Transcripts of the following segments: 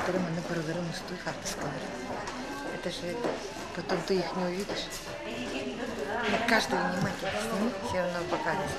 Ыччаттары манна барыларын мустуу хаартыскалар. Это же это, потом ты их не увидишь. На каждого внимательно сними, все равно покажешь.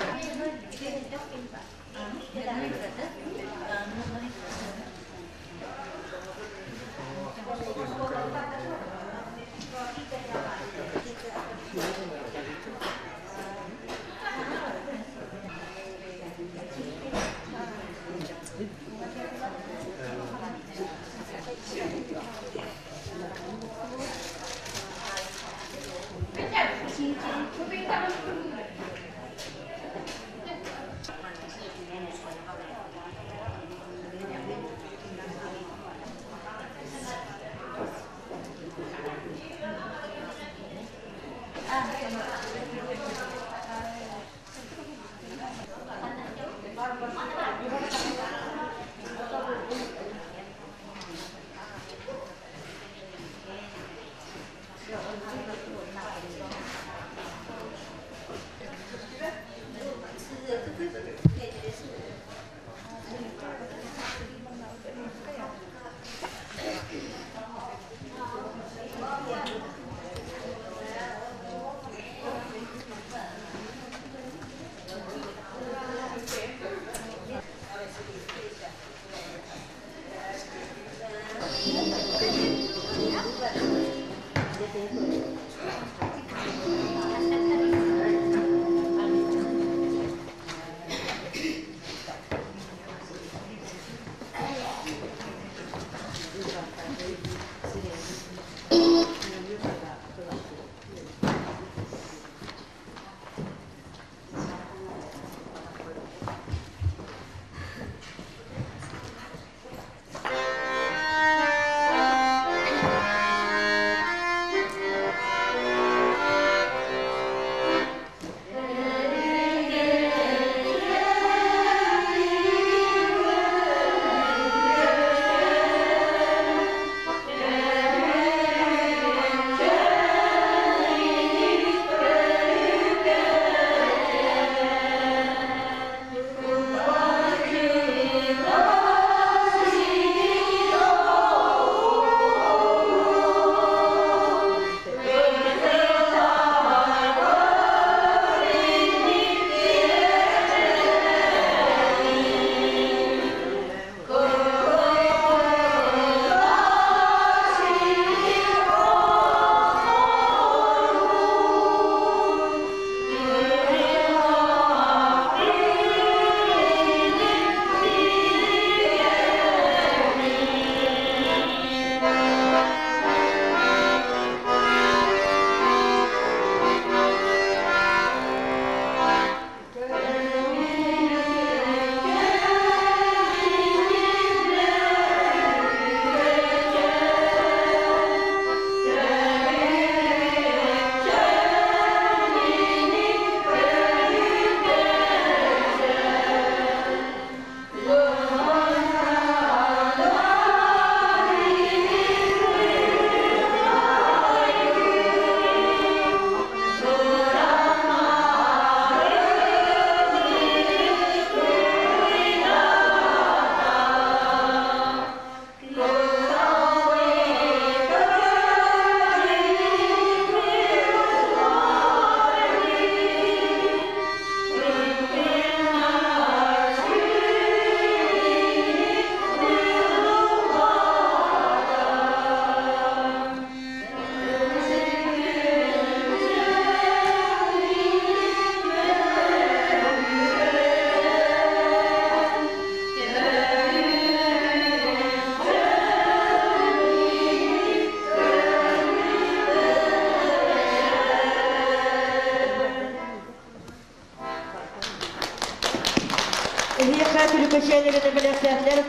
Эһиэхэ түлүкэчээнэринэ бэлэхтээхтэр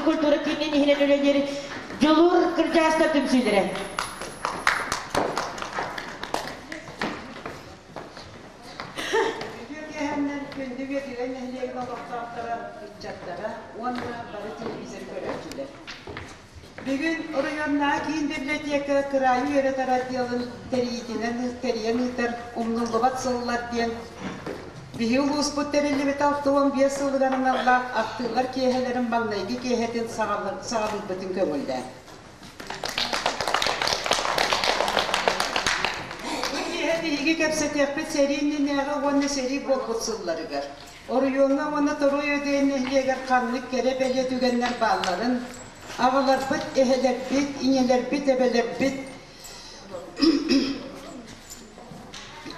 культура киинин иһинэн үлэлиир Дьулуур кырдьаастар түмсүүлэрэ. Үтүө киэһэннэн күндү Үөдүгэй нэһилиэгин олохтоохторо, ыччаттара уонна бары телевизор көрөөччүлэр. Бүгүн оройуоннааҕы киин библиотека кыраайы үөрэтэр отделын тэрийиитинэн тэрийэн ыытар «Умнуллубат сыллар» диэн. Биһи улууспут тэриллибит 65 сылыгар аналлаах ахтыылар киэһэлэрин маҥнайгы киэһэтин саҕалыырбытын көҥүллээн. Бу киэһэ биһиги кэпсэтиэхпит сэрии иннинээҕи уонна сэрии буолбут сылларыгар. Оройуоҥҥа уонна Торуой Өдүөн нэһилиэгэр ханнык кэрэ-бэлиэ түгэннэр баалларын, аҕаларбыт, эһэлэрбит, ийэлэрбит, эбэлэрбит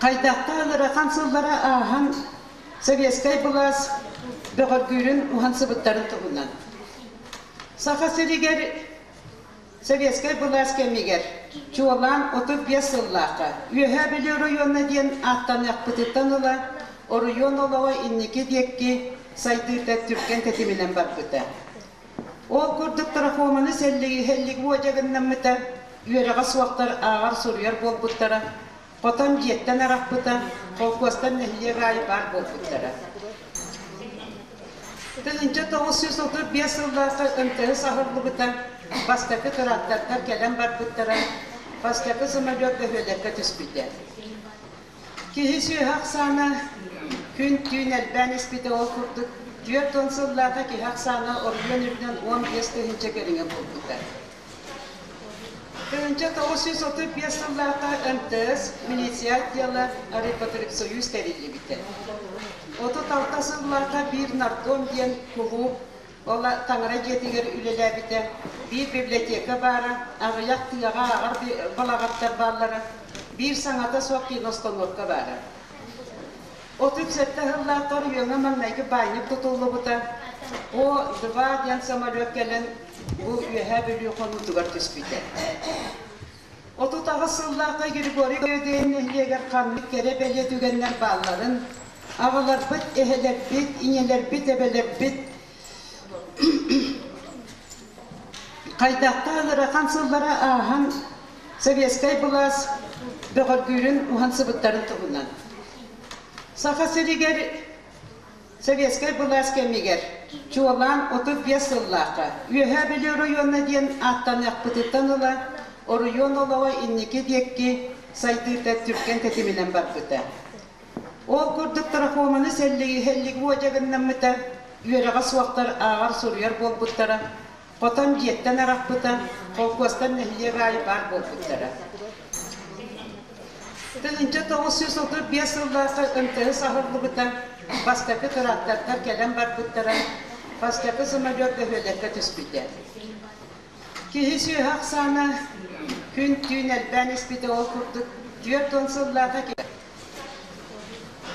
хайдахтаах ыарахан сыллара ааһан советскай былаас бөҕөргүүрүн уһансыбыттарын туһунан. Саха сиригэр Советскай былаас кэмигэр, чуолаан 35 сыллаахха, Үөһээ Бүлүү оройуона диэн ааттаныахпытыттан ыла оройуон олоҕо инники диэки сайдыыта түргэн тэтиминэн барбыта. Ол курдук трахоманы сэллиги уодьагыннаммыта, үөрэҕэ суохтар ааҕар-суруйар буолбуттара, хотон дьиэттэн арахпыта, холкуостан нэһилиэк аайы баар буолбуттара. 1935 сыллаахха МТС аһыллыбыта, бастакы трактордар кэлэн барбыттара, бастакы самолет бөһүөлэккэ түспүтэ. Киһи сүөһү ахсаана күн-түүн элбээн испитэ ол курдук 40 сыллаахха киһи ахсаана оройуон үрдүнэн 15 тыһыынча кэриҥэ буолбута. 1935 сыллаахха МТС милиция отдела Райпотребсоюз тэриллибитэ. 36 сыллаахха биир нарком диэн кулууп ол таҥара дьиэтигэр үлэлээбитэ, биир библиотека баара, аҕыйах тыаҕа ааҕар балаҕаттар бааллара, биир саҥата суох киностановка баара. 37 сыллаахха оройуоҥҥа маҥнайгы баанньык тутуллубута. О-2 диэн самолет кэлэн бу Үөһээ Бүлүү хонуутугар түспүтэ. 38 сыллаахха Григорий Гагарин нэһилиэгэр ханнык кэрэ-бэлиэ түгэннэр баалларын, аҕаларбыт, эһэлэрбит, ийэлэрбит, эбэлэрбит хайдахтаах ыарахан сыллара ааһан советскай былаас бөҕөргүүрүн уһансыбыттарын туһунан. Саха сиригэр советскай былаас кэмигэр, чуолаан 35 сыллаахха, Үөһээ Бүлүү оройуона диэн ааттаныахпытыттан ыла оройуон олоҕо инники диэки сайдыыта түргэн тэтиминэн барбыта. Ол курдук трахоманы сэллиги уодьагыннаммыта, үөрэҕэ суохтар ааҕар-суруйар буолбуттара, хотон дьиэттэн арахпыта, холкуостан нэһилиэк аайы баар буолбуттара. 1935 сыллаахха МТС аһыллыбыта, бастакы трактордар кэлэн барбыттара, бастакы самолет бөһүөлэккэ түспүтэ. Киһи сүөһү ахсаана күн-түүн элбээн испитэ ол курдук 40 сыллаахха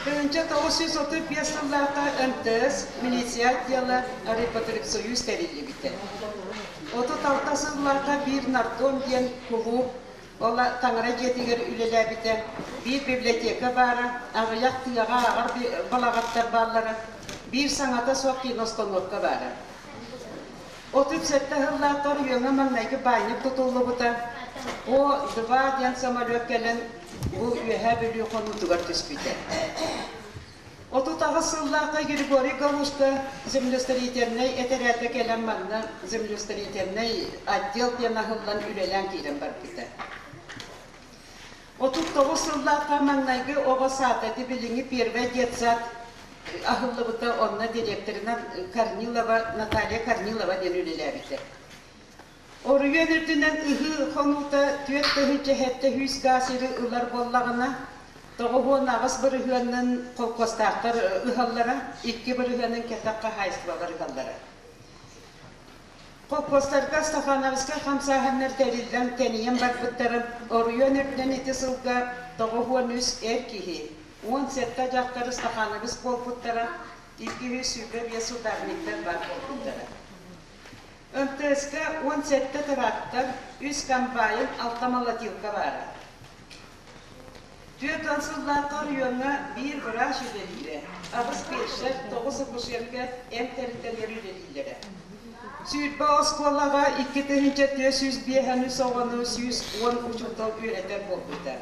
1935 сыллаахха МТС милиция отдела Райпотребсоюз тэриллибитэ. 36 сыллаахха биир нарком диэн кулууп ол таҥара дьиэтигэр үлэлээбитэ, биир библиотека баара, аҕыйах тыаҕа ааҕар балаҕаттар бааллара, биир саҥата суох киностановка баара. 37 сыллаахха оройуоҥҥа маҥнайгы баанньык тутуллубута. О-2 диэн самолет кэлэн бу Үөһээ Бүлүү хонуутугар түспүтэ. 38 сыллаахха Григорий Галушка землестроительнай этэрээтэ кэлэн манна землестроительнай отдел диэн аһыллан үлэлээн киирэн барбыта. 39 сыллаахха маҥнайгы оҕо саада ити билиҥҥи первый детсад аһыллыбыта, онно директорынан Корнилова Наталья Корнилова диэн үлэлээбитэ. Оройуон үрдүнэн ыһыы хонуута 4700 гаас сири ылар буоллаҕына, 98 бырыһыанын холкуостаахтар ыһаллара, 2 бырыһыанын кэтэх хаһаайыстыбалар ыһаллара. Холкуостарга Стахановскай хамсааһыннар тэриллэн тэнийэн барбыттарын оройуон үрдүнэн ити сылга 93 эр киһи, 17 дьахтар стахановец буолбуттара, 225 ударниктар баар буолбуттара. МТС-ка 17 трактор, 3 комбайн, 6 молотилка баара. 40 сыллаахха оройуоҥҥа биир врач үлэлиирэ, аҕыс фельдшер, тоҕус акушерка эмп тэрилтэлэр үлэлииллэрэ. 20 оскуолаҕа 2453 оҕону 110 учуутал үөрэтэр буолбута.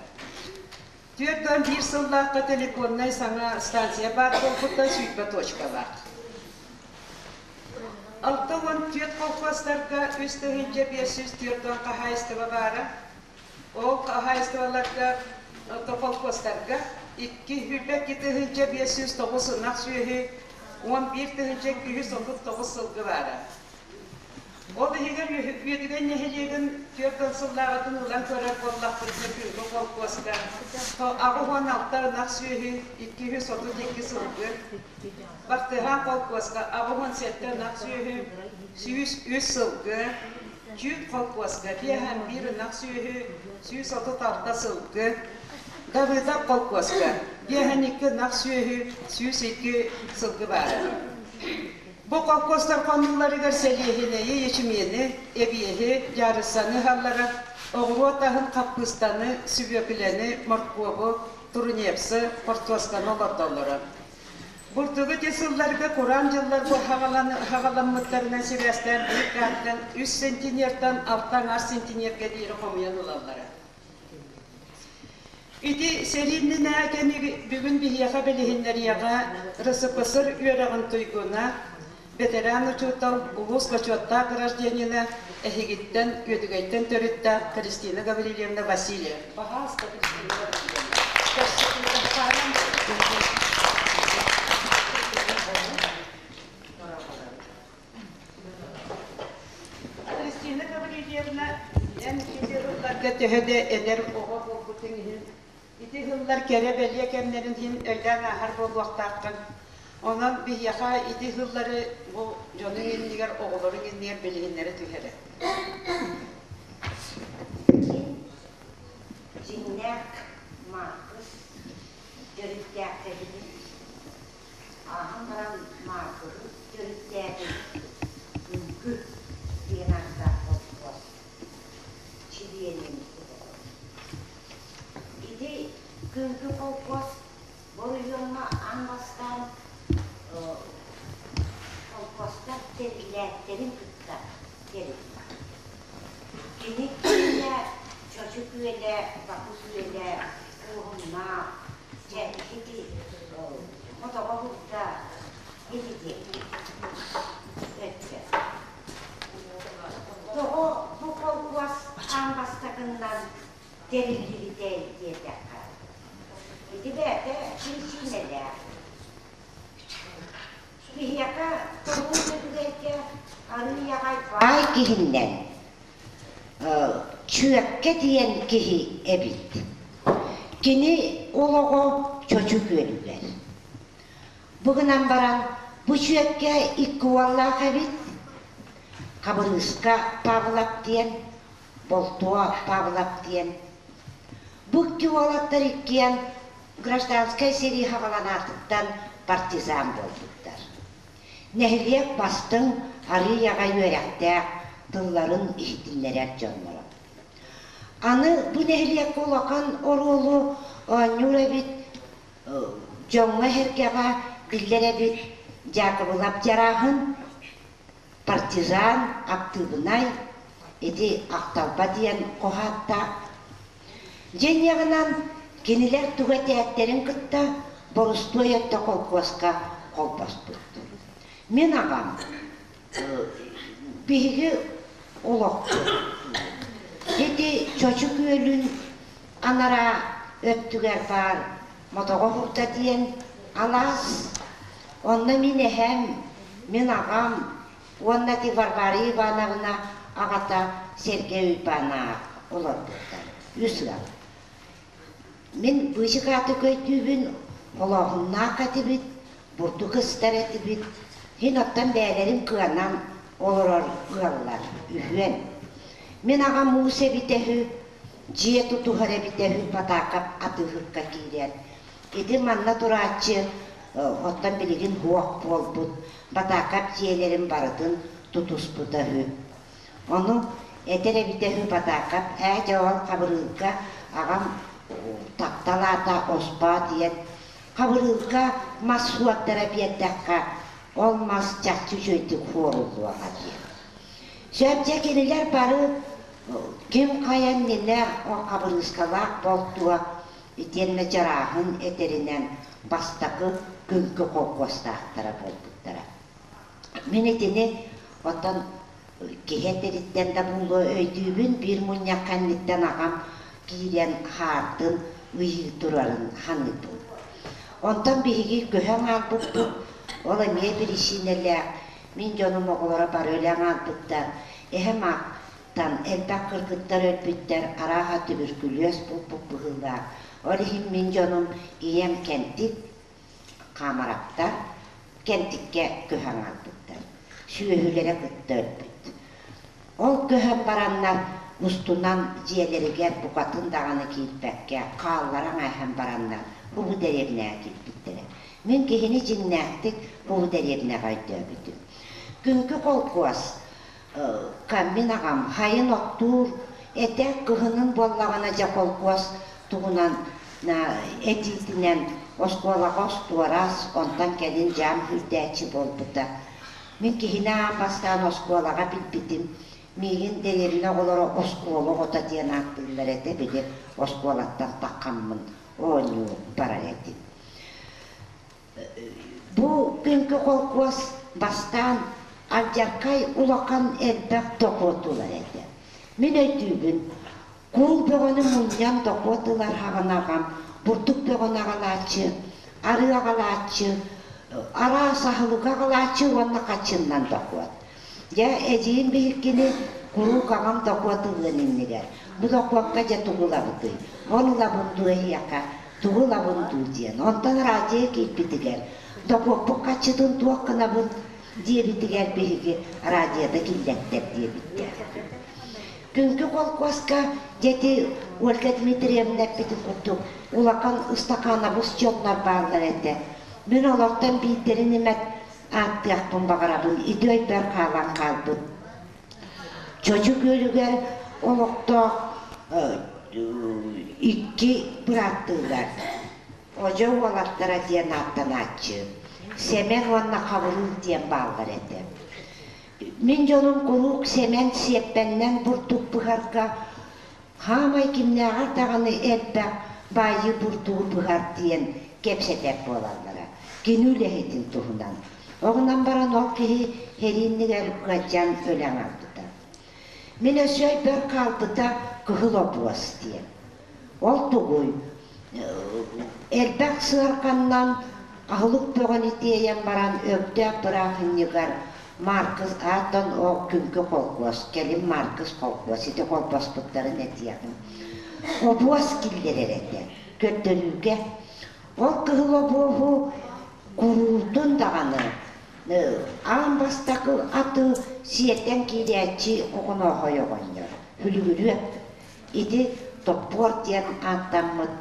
41 сыллаахха телефоннай саҥа станция баар буолбута 20 точкалаах. 64 колхозтарга 3540 хаһаайыстыба баара. Ол хаһаайыстыбаларга, колхозтарга 2 2509 ынах сүөһү, 11 239 сылгы баара. Ол иһигэр Үөдүгэй нэһилиэгин 40 сыллааҕытын ылан көрөр буоллахпытына Күҥкү холкуоска 86 ынах сүөһү, 232 сылгы, Бартыһаан холкуоска 87 ынах сүөһү, 103 сылгы, Чүүт холкуоска 51 ынах сүөһү, 136 сылгы, Давыдов холкуоска 52 ынах сүөһү, 102 сылгы баара. Бу холкуостар хонууларыгар сэлиэһинэйи, ячмени, эбиэһи, дьаарыссаны ыһаллара, оҕуруот аһын, хаппыыстаны, сүбүөкүлэни, моркуобу, турнепсы, хортуосканы олордоллоро. Бурдугу ити сылларга кураан дьыллар бу хаҕаламмыттарынан сибээстээн биир гааттан 3 сантиметртан 6 сантиметрга диэри хомуйан ылаллара. Ити сэрии иннинээҕи кэми бүгүн биһиэхэ билиһиннэриэҕэ РСФСР үөрэҕин туйгуна, бэтэрээн учуутал, улуус бочуоттаах гражданина, эһигиттэн, Үөдүгэйтэн төрүттээх Кристина Гаврильевна Васильева. Пожалуйста, Кристина Гаврильевна. Кристина Гаврильевна, эн ити сылларга төһө да эдэр оҕо буолбутуҥ иһин, ити сыллар кэрэ-бэлиэ кэмнэрин иһин өйдөөн ааһар буолуохтааххын. Онон биһиэхэ ити сыллары бу дьонуҥ иннигэр, оҕолоруҥ иннигэр билиһиннэрэ түһэрэ. Дьиҥнээх Маркус төрүттээхтэбин Ааһан баран Маркуһу төрүттээбит Күҥкү диэн ааттаах холкуос чилиэнин оҕото. Ити Күҥкү холкуос оройуоҥҥа аан бастаан холкуостар тэриллээттэрин кытта тэриллибит. Кини күөлэ Чочу күөлэ, Баку күөлэ, Куоһумнаах, Дьэ, ити хотоҕо курда ити диэки өттө. Тоҕо бу холкуос аан бастакыннан тэриллибитэй диэтэххэ, ити бэйэтэ биричиинэлээх. Биһиэхэ тоҥуу үчүгэйгэ арыый аҕай баай киһиннэн Чүөккэ диэн киһи эбит. Кини олоҕо Чочу күөлүгэр. Бу гынан баран бу Чүөккэ икки уоллаах эбит. Хабырыыска Павлов диэн, Болтуо Павлов диэн. Бу икки уолаттар иккиэн гражданскай сэрии хаҕаланаатыттан партизан буолбуттар. Нэһилиэк бастыҥ, арыый аҕай үөрэхтээх, тылларын иһитиннэрэр дьонноро. Аны бу нэһилиэккэ улахан оруолу оонньуур эбит, дьоҥҥо-сэргэҕэ биллэр эбит Дьаакыбылап Дьарааһын, партизан, актыыбынай, ити Ахталба диэн хоһоонноох. Дьиҥнээҕинэн кинилэр тугу этээттэрин кытта борустуой өттө холкуоска холбоспут. Мин аҕам биһиги олохпут ити Чочу күөлүн анараа өттүгэр баар Мотоҕо Һурда диэн алаас. Онно мин эһэм, мин аҕам уонна ити Варвара Ивановна аҕата Сергей Уйбанаах олорбуттар. Үс ыал. Мин быычыкааты көйдүүбүн, холооһуннаах этибит, бурдук ыстар этибит. Мин оттон бэйэлэрин кыанан олорор ыаллар үһүөн. Мин аҕам уус эбитэ үһү, дьиэ тутуһар эбитэ үһү Батаакап атыыһыкка киирэн. Ити манна турааччы оттон билигин суох буолбут Батаакап дьиэлэрин барытын тутуспута үһү. Ону этэр эбитэ үһү Батаакап ээ дьэ ол Хабырыылга аҕам таптал аата Оспоо диэн Хабырыылга мас суордара биэрдэххэ ол мас чахчы үчүгэйдик хуоруллуоҕа диэн. Сөп дьэ кинилэр бары ким хайа иннинэ ол Хабырыыскалаах болтуо итиэннэ Дьарааһын этэринэн бастакы күҥкү холкуостаахтара буолбуттара. Мин итини оттон киһи этэриттэн да буолуо өйдүүбүн, биир мунньах кэнниттэн аҕам киирэн хаартын. ыйыы турарын ханыыбын. Онтон биһиги көһөн хаалбыппыт, ол эмиэ биричиинэлээх. Мин дьонум оҕолоро бары өлөн хаалбыттар. Эһэм аахтан элбэх кыргыттар өлбүттэр, арааһа түбүркүлүөс булбут быһыылаах. Ол иһин мин дьонум ийэм Кэнтик, Хаамараптар Кэнтиккэ көһөн хаалбыттар. Сүөһүлэрэ кытта өлбүт. Ол көһөн бараннар устунан дьиэлэригэр букатын даҕаны киирбэккэ хаалларан ааһан бараннар бу дэриэбинэҕэ киирбиттэрэ. Мин киһини дьиҥнээхтик бу дэриэбинэҕэ өйдөөбүтүм. Күҥкү холкуос мин аҕам хайын оттуур этэ, кыһынын буоллаҕына дьэ холкуос туһунан этиитинэн оскуолаҕа остуорас, онтон кэлин дьаам күүрдээччи буолбута. Мин киһини аан бастаан оскуолаҕа билбитим. Миигин дэриэбинэ оҕолоро оскуола оҕото диэн ааттыыллар этэ, били оскуолаттан таххаммын оонньуу барар этим. Бу күҥкү холкуос бастаан алдьархай улахан элбэх дохуот ылар этэ. Мин өйдүүбүн, куул бөҕөнү мунньан дохуот ылар хаҕын аҕам бурдук бөҕөнү аҕалааччы, арыы аҕалааччы, араас аһылыгы аҕалааччы уонна хаччыннан дохуот. Дьэ, эдьиийим биһиккини куруук аҕам дохуот ылыан иннигэр, бу дохуокка дьэ тугу ылабытый, ол ылабын дуу эһиэхэ, тугу ылабын дуу диэн. Онтон радио киирбитигэр, дохуоппут хаччытын туох гынабын диэбитигэр биһиги радиода киллэрдэр диэбиттээхпит. Күҥкү холкуоска дьэти Ольга Дмитриевна эппитин курдук улахан ыстакаанабыс дьоннор бааллар этэ. Мин олортон биирдэрин эмэт ааттыахпын баҕарабын, ити өйбөр хаалан хаалбыт. Чочу күөлүгэр олохтоох икки бырааттыылар Одьо уолаттара диэн ааттанааччы Сэмэн уонна Хабырыыл диэн бааллар этэ. Мин дьонум куруук Сэмэн сиэппэннэн бурдук быһарга хаамай кимнээҕэр даҕаны элбэх баайыы бурдугу быһар диэн кэпсэтэр буолаллара. Кини үлэһитин туһунан. Оҕунан баран ол киһи һэрииннигэр ыалдьан өлөн хаалбыта. Мин өссө өйбөр хаалбыта кыһыл обуос диэн. Ол тугуй? Элбэх сыарҕаннан аһылык бөҕөнү тиэйэн баран Өктөөп бырааһынньыгар Маркыс аатан ол күҥкү холкуос, кэлин Маркыс холкуос ити холбоспуттарын этиэҕим. Обуос киллэрэр этэ, көрдөрүүгэ. Ол кыһыл обуоһу куруутун даҕаны аан бастакы аты сиэтэн киирээччи Оҕоноохой оҕонньор, Хүлүгүрүөп Ити Топпуор диэн ааттаммыт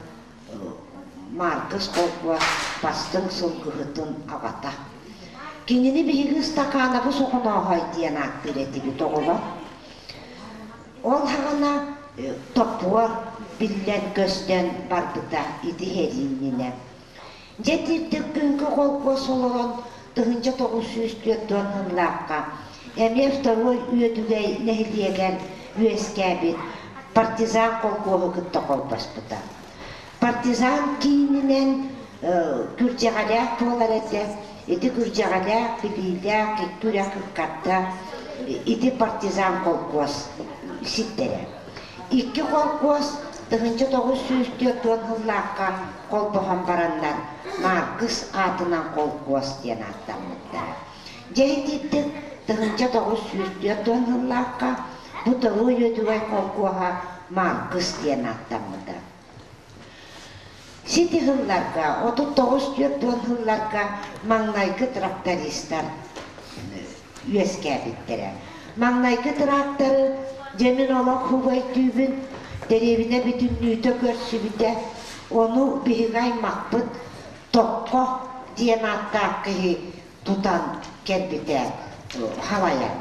Маркыс холкуос бастыҥ сылгыһытын аҕата. Кинини биһиги ыстакаанабыс Оҕонооһой диэн ааттыыр этибит оҕолор. Ол хаҕана Топпуор биллэн-көстөн барбыта ити һэрииннинэ. Дьэ итирдик күҥкү холкуос олорон 1940 сыллаахха эмиэ второй Үөдүгэй нэһилиэгэр үөскээбит партизан холкуоһу кытта холбоспута. Партизан киининэн Күрдьэҕэлээх буолар этэ. Ити Күрдьэҕэлээх, Билиилээх, икки үрэх ыккарда ити партизан холкуос сирдэрэ. Икки холкуос 1940 сыллаахха холбоһон бараннар Маркыс аатынан холкуос диэн ааттаммыттара. Дьэ ититтик 1940 сыллаахха бу Торуой Үөдүгэй холкуоһа Маркыс диэн ааттаммыта. Сити сылларга, 39-40 сылларга маҥнайгы трактористар үөскээбиттэрэ. Маҥнайгы тракторы дьэ мин олох убай түүбүн дэриэбинэ бүтүннүүтэ көрсүбүтэ. Ону биһиги аймахпыт Токко диэн ааттаах киһи тутан кэлбитэ халайан.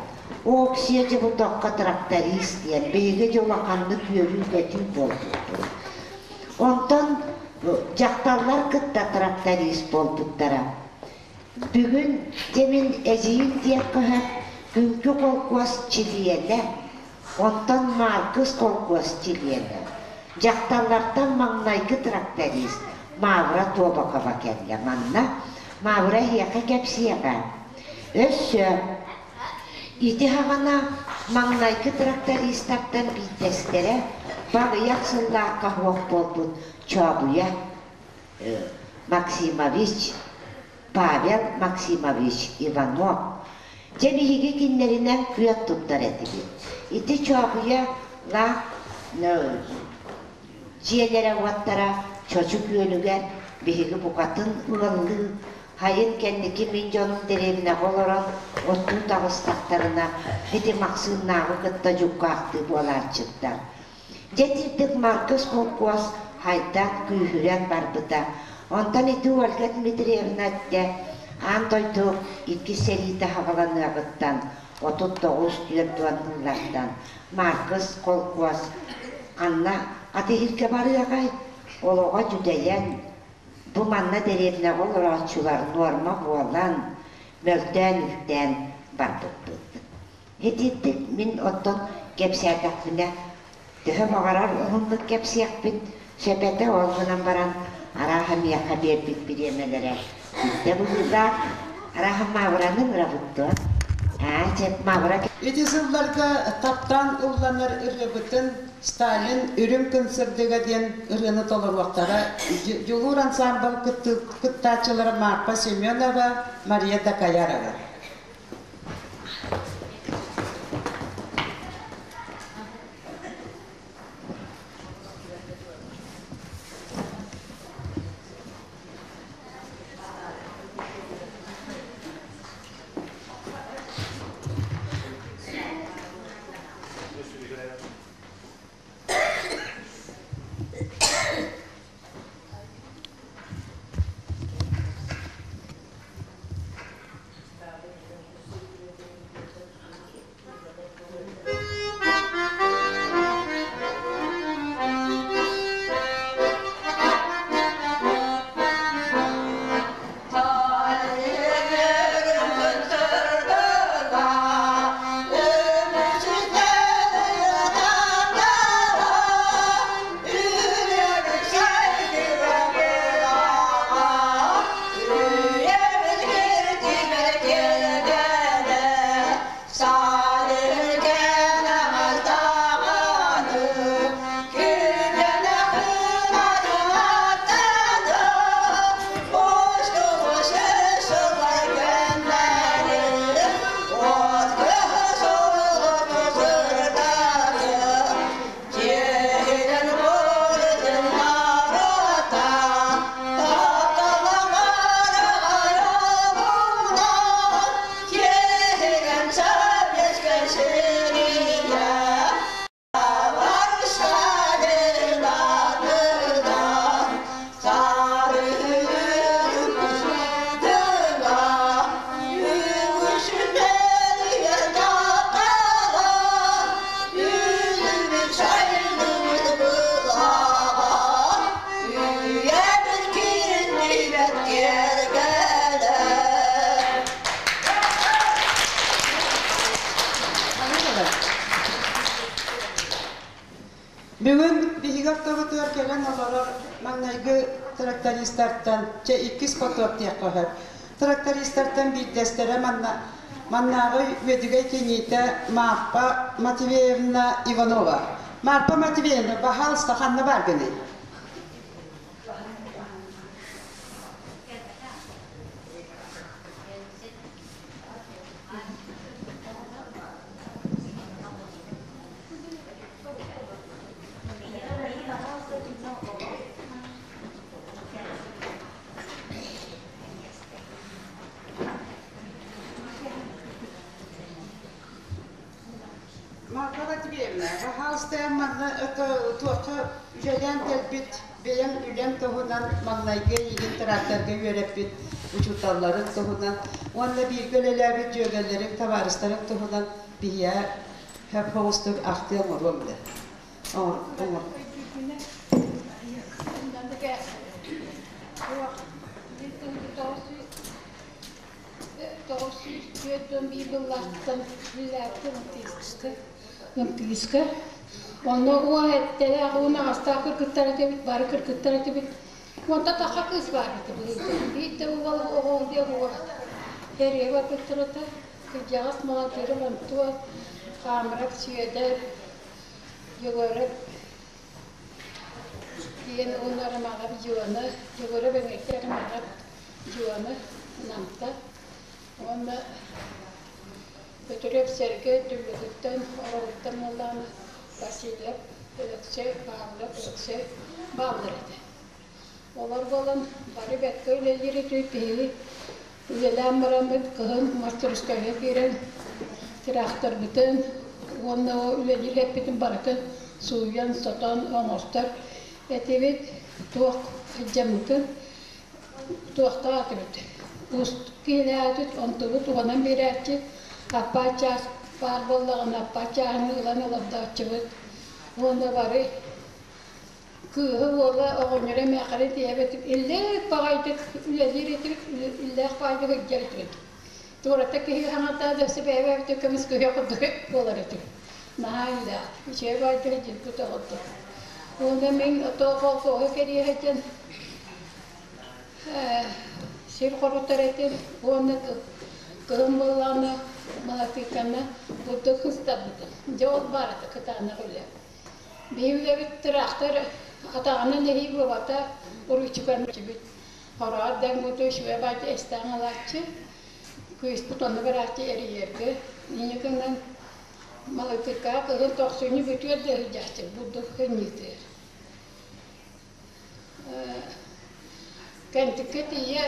Оксия дьэ бу Токко тракторист диэн биһиги дьэ улаханнык үөрүү-көтүү буолбуппут. Онтон дьахталлар кытта тракторист буолбуттара. Бүгүн дьэ мин эдьиийим диэххэ Күҥкү холкуос чилиэнэ, онтон Маркыс холкуос чилиэнэ. Дьахталлартан маҥнайгы тракторист Мавра Тобокова кэллэ. Манна Мавра эһиэхэ кэпсиэҕэ. Өссө ити хаҕана маҥнайгы трактористартан биирдэстэрэ. Баҕыйах сыллаахха суох буолбут Чообуйа Максимович, Павел Максимович Иванов. Дьэ биһиги кинилэринэн күөн туттар этибит. Ити Чообуйалаах дьиэлэрэ-уоттара Чочу күөлүгэр биһиги букатын ыаллыы Хайын кэнники мин дьонум дэриэбинэҕэ олорон оттуу таҕыстахтарына ити Махсыыннааҕы кытта дьуккаахтыы буолааччыттар. Дьэ итирдик Маркыс холкуос хайдан күүһүрэн барбыта. Онтон ити Ольга Дмитриевна эттэ, аан дойду иккис сэриитэ саҕаланыаҕыттан 39-40 сыллартан Маркыс холкуос ханна атыыһырга барыаҕай, олоҕо дьүдэйэн, Бу манна дэриэбинэҕэ олорооччулар нуорма буолан, мөлтөөн-үлтээн барбыппыт. Итинник мин оттон кэпсээтэхпинэ, төһө баҕарар уһуннук кэпсиэхпин сөп этэ, ол гынан баран арааһа миэхэ биэрбит бириэмэлэрэ бүттэ быһыылаах, арааһа Мавраны ыҥырабыт дуо? Аа, чэ, Мавра Ити сылларга таптаан ылланар ырыабытын Сталин Үрүҥ күн сырдыга диэн ырыаны толоруохтара Дьулуур ансаамбыл кыттааччылара Марфа Семенова, Мария Дакаярова. Бүгүн биһиги ортобутугар кэлэн олорор маҥнайгы трактористартан, чэ иккис поток диэххэ сөп. Трактористартан биирдэстэрэ манна маннааҕы Үөдүгэй киниитэ Марфа Матвеевна Иванова. Марфа Матвеевна, баһаалыста ханна бааргыный? Марфа Матвеевна, баһаалыста манна туохха үлэлээн кэлбит бэйэҥ үлэҥ туһунан маҥнайгы эйигин тракторга үөрэппит учууталларын туһунан уонна бииргэ үлэлээбит дьүөгэлэриҥ, табаарыстарыҥ туһунан биһиэхэ хөп соҕустук ахтыы оҥоруом да. Оҥор, оҥор. 941 быллаахтан үлэлээбитим МТС-ка. МТС-ка. Онно уон эттээх, уон аҕыстаах кыргыттар этибит, бары кыргыттар этибит. Онто таха кыыс баар этэ былыргы. Биир да уол оҕо диэн уол этэ. Эрийэ барбыттар этэ. Кырдьаҕас Малатыров Антон, Хаамырап Сүөдэр, Егоров. Диэн уонна Романов Дьуона, Дьулура Бэҥэккэ Романов Дьуона Намта уонна Бөтүрүөп Сэргэ Дүллүкүттэн, Ороһуттан буоллаҕына Васильев Өлөксөй, Павлов Өлөксөй бааллар этэ. Олор буолан бары бэркэ үлэлиир этибит биһиги үлэлээн бараммыт кыһын мастерскойга киирэн тыраахтарбытын уонна үлэлиир эппитин барытын сууйан, сотон, оҥостор этибит. Туох сылдьаммытын туохтаах этибит. Уустук киһилээбит, онтубут уонан биэрээччи, аппаат чаас баар буоллаҕына аппаат чааһын ылан олордооччубут. Уонна бары Кыыһы уола оҕонньоро эмээххинэ тиийэбит иллээх баҕайытык үлэлиир этибит, иллээх баҕайытык илдьэр этибит. Туората киһи хаҥатаа да сөбөөбөбүтэ көмүс кыһыа курдук буолар этибит. Наһаа иллээх, үчүгэй баҕайытык илдьирбит оҕолордук. Уонна мин ото колхоһу кэрийэ сылдьан сир хорутар этим уонна кыһын буоллаҕына малатыыканы бурдук кыстарбытым. Дьэ ол баар этэ кытаанах үлэ. Биһиги тыраахтар атаҕынан эһии буолбата, уруучукан Хороҕор дэҥ-буту үчүгэй баайда эстээн ылааччы, кыыспыт онно барааччы эрийэргэ. Инньэ гынан Малатыкка кыһын тохсунньу бүтүөр да сылдьааччы бурдук хынньыытыгар. Кэнтиккэ тиийэ,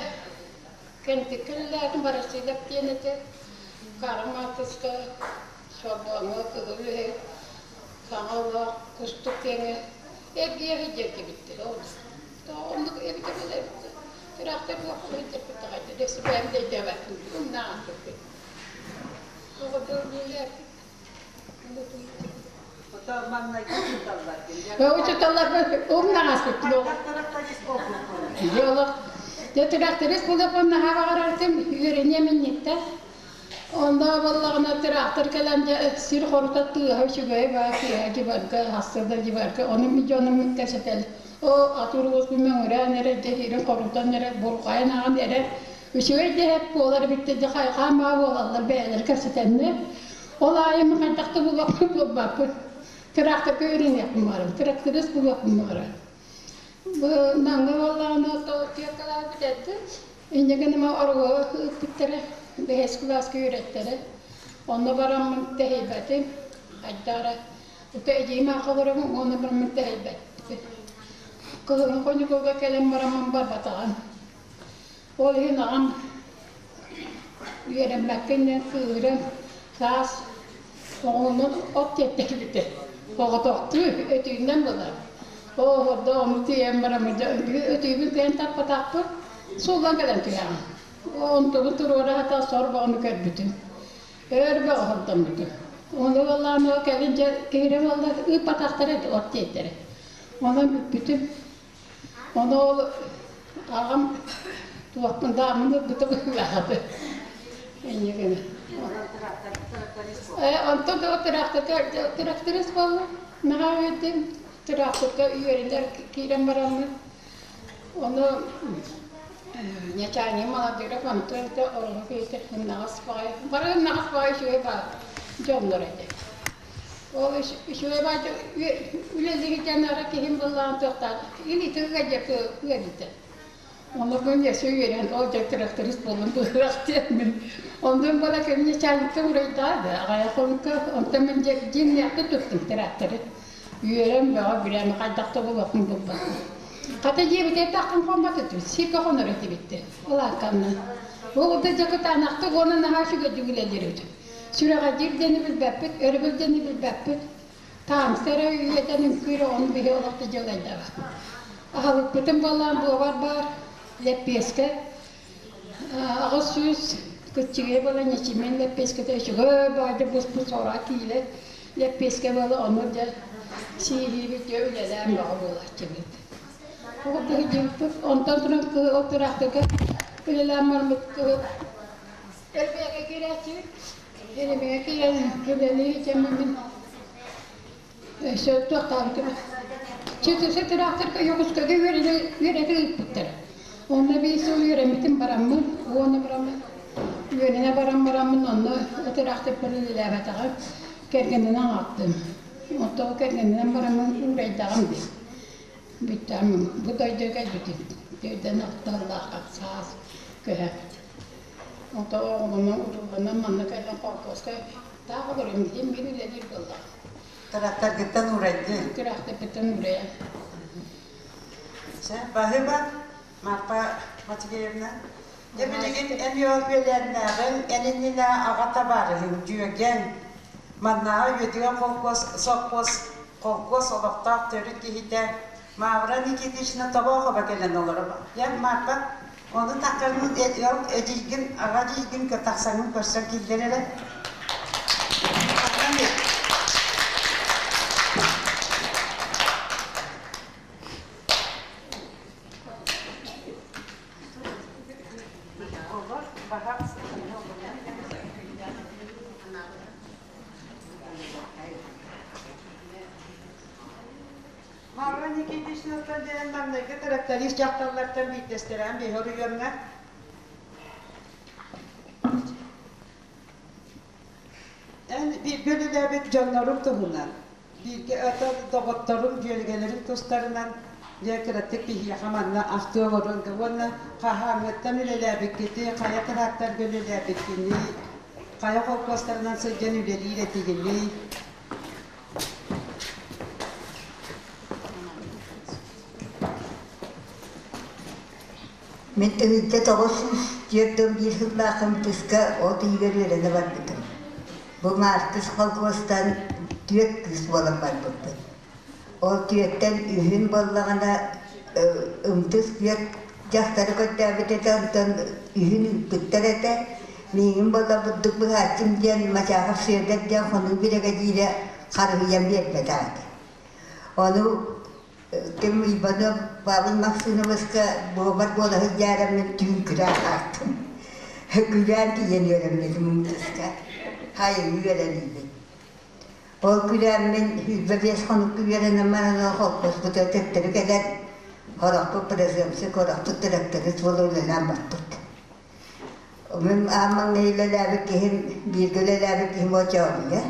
Кэнтиккэ үлэлээтим Барасыылап диэн этэ, Карл Маркска, Сорбоҥҥо кыһыл үһэ Саҥа олох, кустук киэҥэ эргийэ сылдьар эбиттэр ол. Оннук эбитэ билэбит. Тыраахтар буох сылдьарбыт даҕайда дэсибээн да өйдөөбөппүн умнаан көрбүт. Оҕодор үлэлээппит. Учуталлар умнаҕаспыт. Олох дьэ тыраахтарыыс буолуохпун наһаа баҕарартым үөрэниэм инниттэн. Онно буоллаҕына тыраахтар кэлэн дьэ сир хорута тыаһа үчүгэй баа киэһэ дьыбарга хаста да дьыбарга ону мин дьонум кэпсэтэллэр оо атыыр мөҥүрээн эрэ дьэ сирин хорутан эрэ бурҕайан аҕан эрэ үчүгэй дэһэп буолар эбит дьэ хайҕаан баа буолаллар бэйэлэрэ кэпсэтэннэр ол аайы мин хайдах да булуохпун булбаппын тыраахтарга үөрэниэхпин баҕарабын тракторист булуохпун баҕарабын бу Намҥа буоллаҕына түөрт бүтэрдим Инньэ гыныма оруоһу ыыппыттара, бэһис кылааска үөрэттэрэ. Онно бараммын тэһийбэтим, хайдах эрэ ото эдьиийим аахха олоробун уонна бараммын тэһийбэппин. Кыһыҥҥы хоньукуга кэлэн бараммын барбатаҕым. Ол иһин аҕам үөрэммэккин диэн кыыһыран саас оҕонон от тиэртэрбитэ. Оҕотохтуу өтүүнэн булар. Оо, ордоо ону тиийэн бараммын дьэ өтүүбүн кыайан таппатахпын Сууллан кэлэн түһэҕин. Онтубун туруора сатаан сор бөҕөнү көрбүтүм. Өр бөҕө сордоммутум. Ону буоллаҕына кэлин дьэ киһирэ буолла ыыппатахтара от диэттэрэ. Онон бүппүтүм. Ону ол аҕам туохпун дааммын ылбыта быһыылаах Инньэ гына. Онтон да тракторист буолла. Наһаа үөрдүм. Тракторга үөрэнэр киирэн бараммын Ону нячаанньа маладыров онтон да ороһу киһитэ ыннаҕас баҕайы бары ыннаҕас баҕайы үчүгэй баар дьоннор этэ. Ол үчүгэй баҕайы үлэлиирдэн ара киһим быллаан туохтаах илиитигэр дьэ ыарыйда. Онно күн өссө үөрэн ол дьэ тракторист буоллум быһыах диэммин. Онтон буола ким начальникка урайдаа да аҕайах хонукка онтон мин дьэ дьиҥнээхтик туттум тракторы. Үөрэн бөҕө билэн хайдах да булуохпун булбаппын. Хата дьиэбитигэр таххан хоммот этибит, сиргэ хонор этибит Ол аакканна. Ол да дьэ кытаанахтык уонна наһаа үчүгэйдик үлэлиир эбит. Сүрэҕэлдьиир диэни билбэппит, өрөбүл диэни билбэппит. Таамса эрэ үйэтэн үҥкүүр оҕону биһи олох да дьылайдабат. Аһылыкпытын буоллаан буобар баар, лэппиэскэ 800 кыччыгыйа буола ньэчимиэн лэппиэскэтэ үчүгэй баайда буспут соҕураа киилэ лэппиэскэ буола ону дьэ сииһиибит дьэ үлэлээн бөҕө буолааччыбыт. Ол кыһыйдыбыппыт онтон туран ол тыраахтарга үлэлээн барбыт Элбэҕи киирээччибит Элбэҕи киирэн үлэлии дьэммин Өссө туохтаабытым Чытыса тыраахтарга Якутскайга үөрэтэ ыыппыттара. Онно биир сыл үөрэммитим бараммын, уонна бараммын, үөрэнэ баран бараммын онно тыраахтарбар үлэлээбэтэҕим, кэргэнинэн аҕаттым. Оттон кэргэнинэн бараммын уурайдаҕым дии. Бүттэм бу дойдуга кэлбитим. Төрдөн охтоллоох саас көһө. Онто оҕолонон урууланан манна кэлэн холкуоска таах олорум иһин мин үлэлиир буоллаҕым. Тырахтаргыттан уурайдын. Тырахтарбыттан уурайан. Чэ, баһыыба, Марфа Матвеевна. Дьэ билигин эн үөлээннээҕиҥ, эн иннинэ аҕа табаарыһыҥ, дьүөгэҥ, маннааҕы Үөдүгэн холкуос, сопхуос, холкуос олохтоох төрүт киһитэ Мавра Никитична Тобоохоба кэлэн олорор. Дьэ, Марфа, ону таккарын эдьиийгин, аҕа эдьиийгин тахсаҥҥын көрсөн киллэр эрэ. Мавра Никитичнаттан диэн маҥнайгы тракторист дьахталлартан биирдэстэрэ биһи оройуоҥҥа Эн бииргэ үлэлээбит дьонноруҥ туһунан, бииргэ атын доҕотторуҥ, дьүөгэлэриҥ тустарынан дьэ кыратык биһиэхэ манна ахтыы олоруоҥ да уонна хаһааҥҥыттан үлэлээбиккитий, хайа тракторга үлэлээбиккиний, хайа холкуостарынан сылдьан үлэлиир этигиний? Мин 1994 сыллаах МТС-ка от ыйыгар үөрэнэ барбытым. Бу Маартыс холкуостан түөрт кыыс буолан барбыппыт. Ол түөртэн үһүн буоллаҕына МТС түөрт дьахтары көрдөөбүт этэ, онтон үһүн ыыппыттар этэ. Миигин буолла бурдук быһааччым диэн Мачахов Сүөдэр диэн хонуу биригэдьиирэ харыһыйан биэрбэтэх этэ. Ону Ким Иванов Павел Максимовичка буобар буола сылдьаарыммын түүн күрээн ааттым. Күрээн тиийэн үөрэммитим ымтыска. Хайыҥы үөрэниибин. Ол күрээммин 25 хонукка үөрэнэн баран ол холкуоспутугар төттөрү кэлэн хорохпут проземщик, хорохпут тракторист буола үлэлээн барбыт. Мин аан маҥнай үлэлээбит киһим, бииргэ үлэлээбит киһим Очообуйа.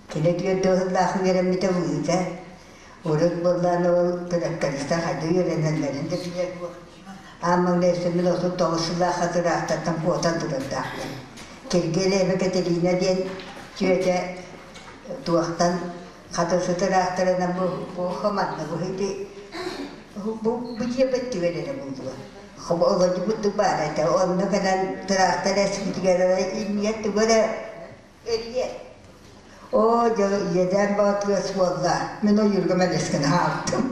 Кини түөрт сыллаах үөрэммитэ быһыыта. Урут буоллаан ол тракториста хайдах үөрэнэллэрин да билэр буол. Аан маҥнай өссө мин 39 сыллаах хатыраахтартан куотан турардаахпын. Киргиэлэйбэ Катерина диэн сүөтэ туохтан хатысы тыраахтарынан бу бу манна бу ити бу бу дьиэбэт түгэн эрэ буолуо. Олодьубут баар этэ. Онно кэлэн тыраахтар эспитигэр иннигэр тугу эрэ эрийэр. Оо, дьэ, иэдээн баҕатыгар буолла. Мин ойуурга мэлискин хаалтым.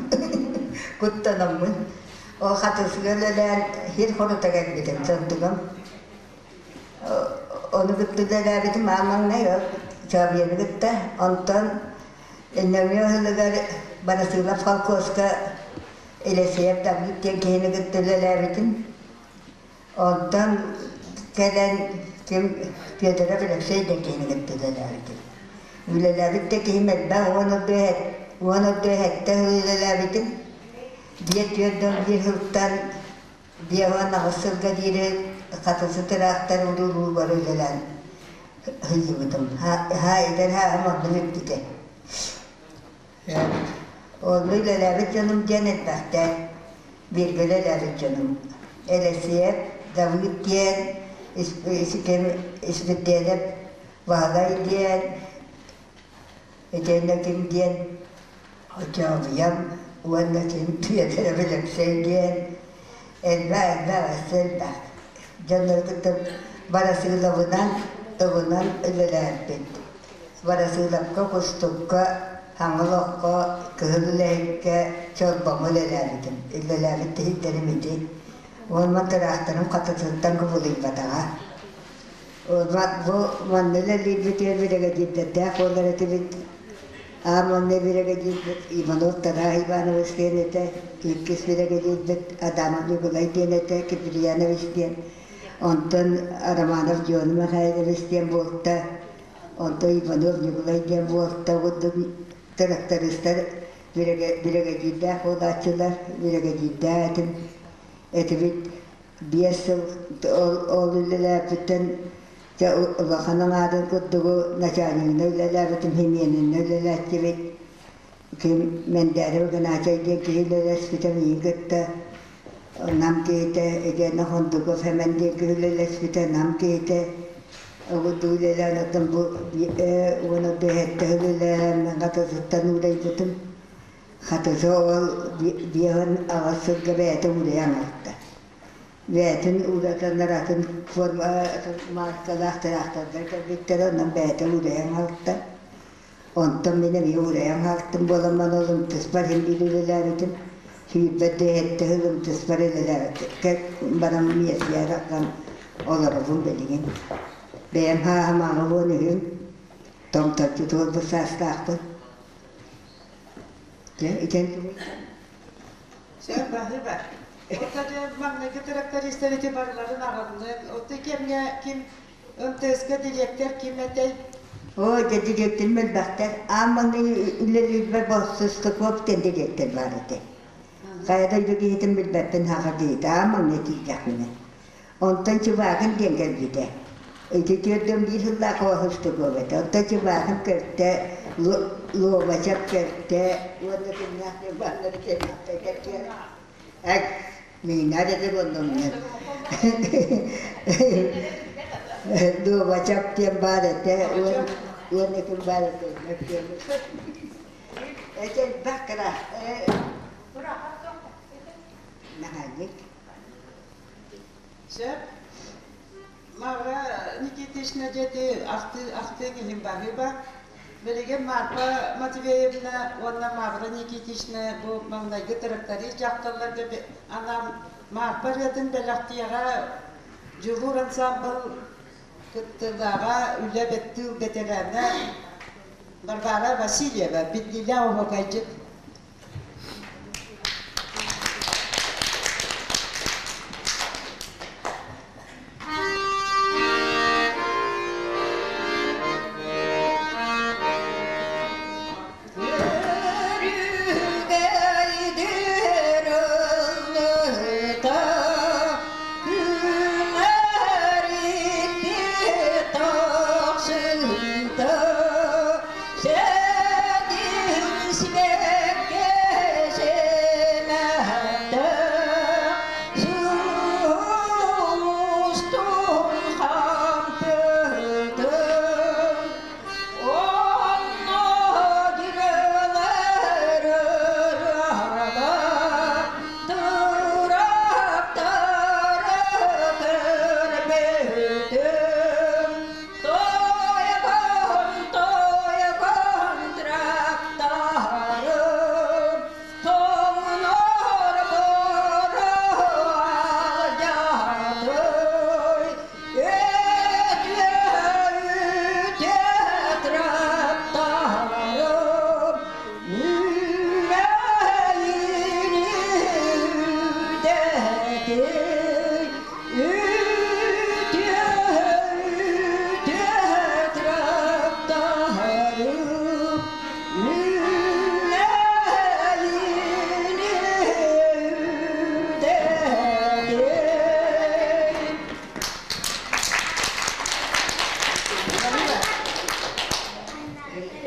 Куттанаммын. Ол хатысыга үлэлээн сир хорута кэлбитим сырдыгым. Ону кытта үлэлээбитим аан маҥнай ол Чабьяны кытта. Онтон нөҥүө ыһылыгар Барасыылап холкуоска Елисеев Давид диэн киһини кытта үлэлээбитим. Онтон кэлэн ким Федоров Алексей диэн киһини кытта үлэлээбитим. Үлэлээбит да киһим элбэх 14 17 сыл үлэлээбитим. Биир түөрт уон биир сылтан 58 сылга диэри хатысы тыраахтар уруулуубар үлэлээн сылдьыбытым. Ха эдэр хааһым онно бүппүтэ. Онно үлэлээбит дьонум диэн элбэхтэр. Бииргэ үлэлээбит дьонум. Элэсиэп, Давыд диэн, Испирдиэнэп Баһылай диэн, итиэннэ ким диэн Очообуйам уонна ким Петр Алексей диэн элбэх-элбэх өссө элбэх дьоннору кытта Барасыылабынан, тылынан үлэлээбиппит. Барасыылапка, Кустукка, Хаҥыл окко, Кыһыл үлэһиккэ, Чолбоҥҥо үлэлээбитим. Үлэлээбит тиһиктэрим ити. Уонна тыраахтарым хататыттан кубулуйбатаҕа. Бу манна үлэлиирбитигэр биригэдьиирдэрдээх буолар этибит. Аан маҥнай биригэдьиирбит Иванов Тарас Иванович диэн этэ, иккис биригэдьиирбит Адамов Ньукулай диэн этэ, Киприянович диэн. Онтон Романов Дьуона Михайлович диэн буолта, онтон Иванов Ньукулай диэн буолта курдук трактористар биригэдьиирдээх буолааччылар, биригэдьиирдээх этим, этибит. Биэс сыл ол үлэлээбиттэн дьэ улахан аҥаарын курдугу начальнигынан үлэлээбитим, химиянынан үлэлээччибит. Ким Мэндээрэ Геннадий диэн киһи үлэлэспитэ миигин кытта Нам киһитэ итиэннэ Хондуков Сэмэн диэн киһи үлэлэспитэ Нам киһитэ Огудуу үлэлээн оттон бу уона бэһэттэ үлэлээн хатысыттан уурайбытым. Хатысы ол биэһин аҕыс сылга бэйэтэ уурайан аҕалта. Бэйэтин ууратаннар атын форма мааркалаах тыраахтардар кэлбиттэрэ, онон бэйэтэ уурайан аҕалта. Онтон мин эмиэ уурайан хаалтым буоламмын ол ымтыспар иһин биир үлэлээбитим. Сүүрбэт да иһэттэ сыл ымтыспар үлэлээбит. Баран миэсийэ араххан олоробун билигин. Бэйэм хааһым 83-үм, томторчу туолбут саастаахпын. Дьэ, итэн Сөп баһыыба. Оттон дьэ маҥнайгы трактористар ити барыларын аҕыннык. Оттон кэмҥэ ким МТС-ка дириэктэр ким этэй? Оо, дьэ дириэктэрим элбэхтэр. Аан маҥнай үлэлиирбэр Босстоков диэн дириэктэр баар этэ. Хайа дойду киһитин билбэппин саха киһитэ аан маҥнай тиийдэхпинэ. Онтон Чыбаакын диэн кэлбитэ. Ити 41 сыллаах Босстоков этэ. Онтон Чыбаакын кэлтэ, Лобачев кэлтэ уонна кимнээх диэн бааллары кэлбиттэр. Эк, миинэр этэ буоллум Дуобачап диэн баар этэ, уон ким баар этэ Эти элбэх кыра Наһаанньык. Сөп. Мавра Никитична дьэти ахтыы ахтыы киһим баһыыба. Билигин Марфа Матвеевна уонна Мавра Никитична бу маҥнайгы тракторист дьахталларга анаан Марфа ырыатын бэлэхтиэҕэ Дьулуур ансаамбыл кыттыылааҕа үлэ тыыл бэтэрээнэ Варвара Васильева биллиилээх оһуокайдьыт.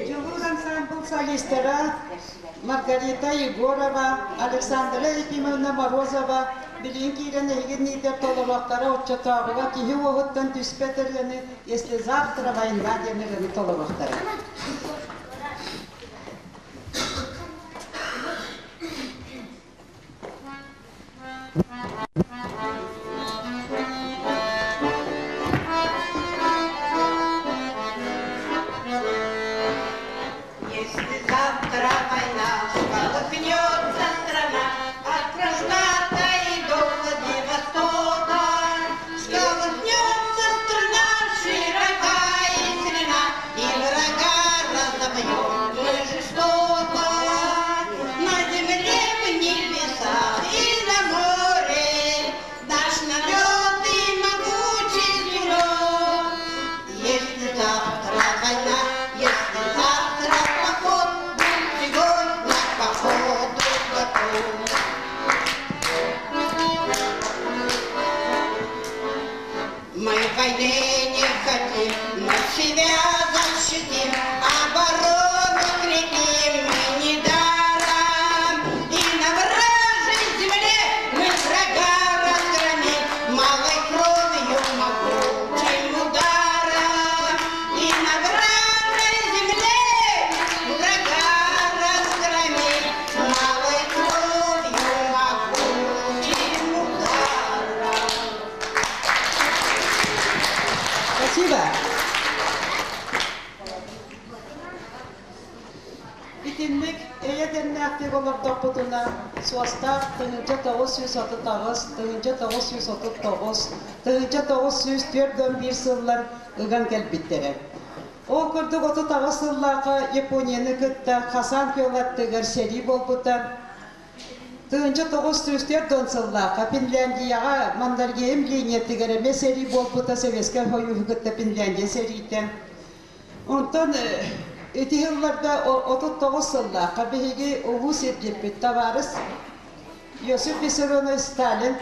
Дьулуур ансаамбыл солистара Маргарита Егорова, Александра Ефимовна Морозова билигин киирэн эһигин иитэр толоруохтара оччотооҕуга киһи уоһуттан түспэт ырыаны «Если завтра война» диэн ырыаны толоруохтара. Если завтра война, всколыхнется страна от Кронштадта и до Владивостока. Всколыхнется страна широка и сильна, и врага разобьем мы жестоко. На земле, в небесах и на море наш налет и могучий зверек. Если завтра война, если завтра поход, будь на походу готов. Мы войны не хотим, мы себя защитим, оборону крепим, мы не дадим. Спасибо. Итинник эйэ дэмнээхтик олордохпутуна, суостаах 1938, 1939, 1941 сыллар ыган кэлбиттэрэ. Ол курдук 38 сыллаахха Японияны кытта Хасан күөл аттыгар сэрии буолбута. 1944 сыллаахха Финляндияҕа Маннергейм линиятыгар эмиэ сэрии буолбута Советскай Союһу кытта Финляндия сэриитэ. Онтон ити сылларга 39 сыллаахха биһиги улуу сирдьиппит табаарыс Иосиф Виссарионович Сталин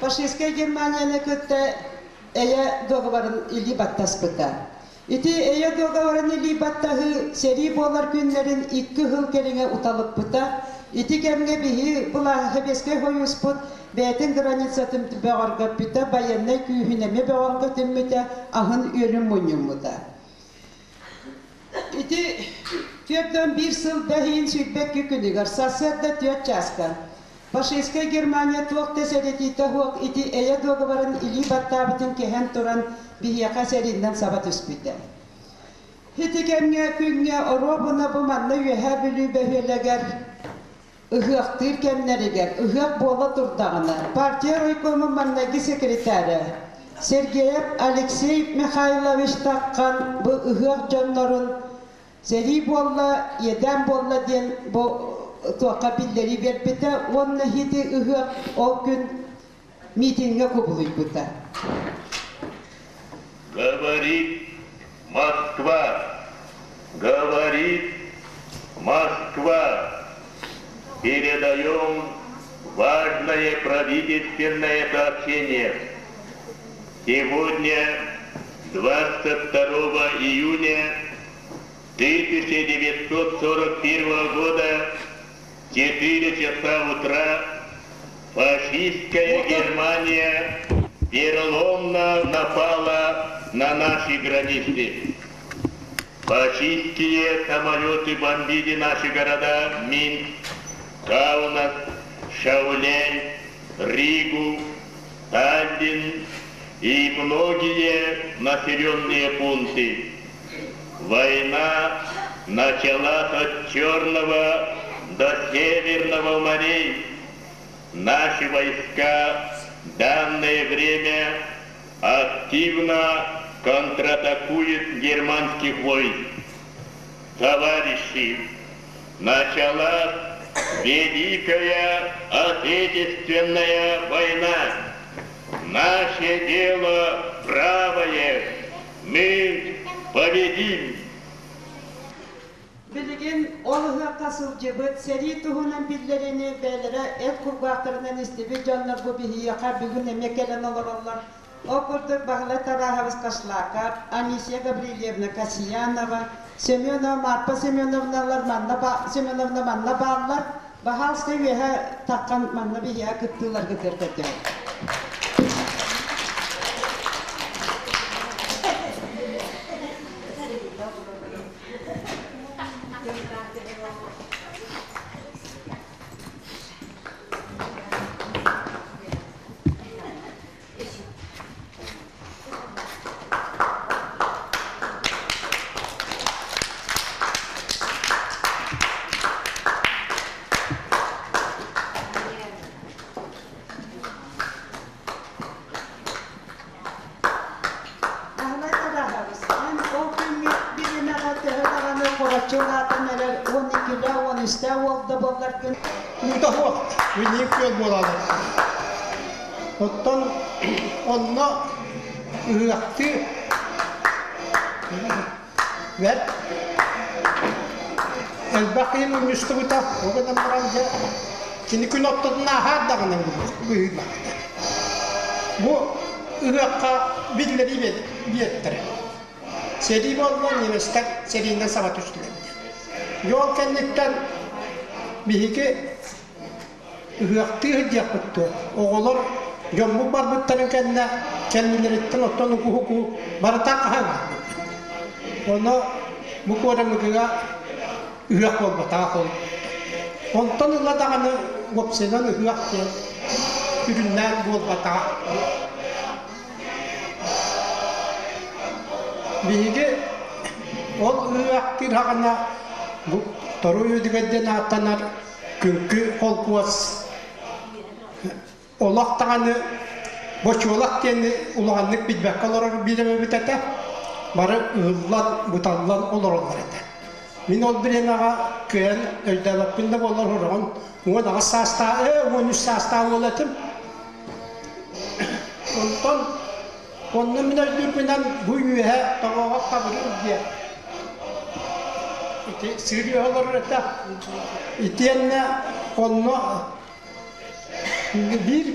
фашистскай Германияны кытта эйэ договорын илии баттаспыта. Ити эйэ договорын илии баттаһыы сэрии буолар күннэрин икки сыл кэриҥэ уталыппыта. Ити кэмҥэ биһи былааһы Сэбиэскэй Сойууспут бэйэтин границатын бөҕөргөппүтэ, байыаннай күүһүн эмиэ бөҕөргөтүммүтэ, аһын-үөлүн мунньуммута. Ити 41 сыл бэһиин сүүрбэкки күнүгэр сарсыарда түөрт чааска фашистскай Германия туох да сэрэтиитэ суох ити эйэ дуогабарын илии баттаабытын кэһэн туран биһиэхэ сэрииннэн саба түспүтэ. Ити кэмҥэ күҥҥэ оруобуна бу манна Үөһээ Бүлүү бөһүөлэгэр ыһыахтыыр кэмнэригэр ыһыах буола турдаҕына партия райкомун маҥнайгы секретаря Сергеев Алексей Михайлович Таххан бу ыһыах дьоннорун сэрии буолла, иэдээн буолла диэн бу туохха биллэрии биэрбитэ уонна ити ыһыах ол күн митиҥҥэ кубулуйбута. Говорит Москва, говорит Москва. Передаем важное правительственное сообщение. Сегодня, 22 июня 1941 года, 4 часа утра, фашистская Германия вероломно напала на наши границы. Фашистские самолеты бомбили наши города Минск, Каунас, Шаулей, Ригу, Таллин и многие населенные пункты. Война началась от Черного до Северного морей. Наши войска в данное время активно контратакуют германских войск. Товарищи, началась Великая Отечественная война. Наше дело правое. Мы победим! Билигин ол ыһыахха сылдьыбыт, сэрии туһунан биллэрини бэйэлэрэ эт кулгаахтарынан истибит дьоннор бу биһиэхэ бүгүн эмиэ кэлэн олороллор. Ол курдук Баһылай Тарааһабыс Кашлаков, Анисия Гаврильевна Касьянова, Семенова Марпа Семеновналар манна Семеновна манна бааллар. Баһаалыста үөһэ таххан манна биһиэхэ кыттыыларгытыгар көрдөһөбүт. Баһылай Тарааһабыс, эн ол күҥҥэ бириэмэҕэ төһө даҕаны хороччу улаатан эрэр уон иккилээх, уон үстээх уол да буолларгын Уута суох, билии күөл буолаары. Оттон онно ыһыахтыы бэрт элбэх киһи мунньустубута. Ол гынан баран дьэ кини күн ортотун ааһаат даҕаны быһыылаахта. Бу ыһыахха биллэрии биэртэрэ. Сэрии буолла, немецтэр сэриинэн саба түстүлэр диэн. Дьэ ол кэнниттэн биһиги ыһыахтыы сылдьыахпыт дуо? Оҕолор дьоммут барбыттарын кэннэ кэннилэриттэн оттон укуһуку барыта хаһан хаалбыппыт. Ону бу куорамыгыга ыһыах буолбатаҕа ол. Онтон ыла даҕаны уопсайынан ыһыах диэн сүрүннээн буолбатаҕа. Биһиги ол ыһыахтыыр хаҕына бу Торуй Үдүгэр диэн ааттанар Күҥкү холкуос олох даҕаны бочуолак диэни улаханнык билбэккэ олорор биир эбэбит этэ. Бары ыһыллан, быталлан олороллор этэ. Мин ол бириэмэҕэ кыайан өйдөөбөппүн да буоллар ураҕын 18 саастаах, 13 саастаах уол этим. Онтон онно мин өйдүүрбүнэн бу үөһэ тоҕоҕо хабырыыр диэн ити сыыр үөһэ олорор этэ. Итиэннэ онно биир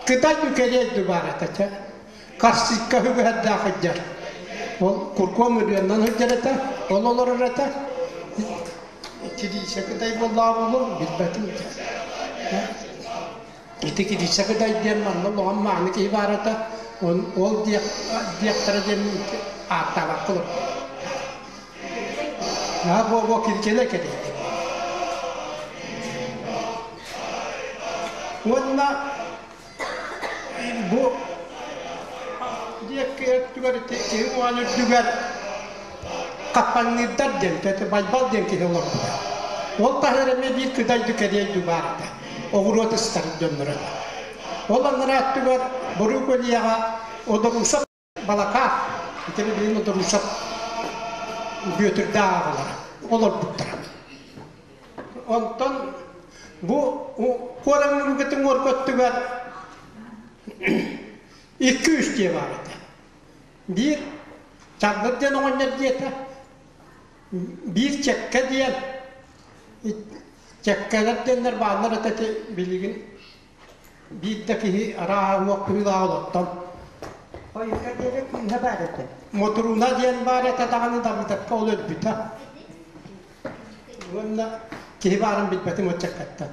кытай үкэлиэй баар этэ чэ. Карсикка үгэһэрдээх сылдьар. Ол куркуом ырыаннан сылдьар этэ, ол олорор этэ. Кириисэ кытай буоллаҕа буолуо, билбэтим. Ити Кириисэ кытай диэн манна улахан мааны киһи баар этэ. Ол диэхтэрэ диэн ааттаабакка олордум. Аа буо-буо киркэлэ кэлийдим. Уонна бу диэки өттүгэр киһи уҥуоҕун үрдүгэр хаппаҥныырдар диэн, Байбал диэн киһи олорбута. Ол таһыгар эмиэ биир кыдайду кэриэйду баар этэ. Оҕуруот ыстар дьонноро этэ. Ол анараа өттүгэр Боруу көлүйэҕэ Одорусов Балака ити билигин Одорусов Бүөтүрдээх аҕалара олорбуттара. Онтон бу куораҥныгытын уорга өттүгэр икки-үс дьиэ баар этэ. Биир Чагдыр диэн оҕонньор дьиэтэ, биир Чэккэ диэн Чэккэлэр диэннэр бааллар этэ ити билигин биир да киһи арааһа уох быһыылаах олортон. Хойукка диэри кыыһа баар этэ. Мотуруна диэн баар этэ даҕаны Давыдовка ол өлбүтэ. Уонна киһи баарын билбэтим оччаккаттан.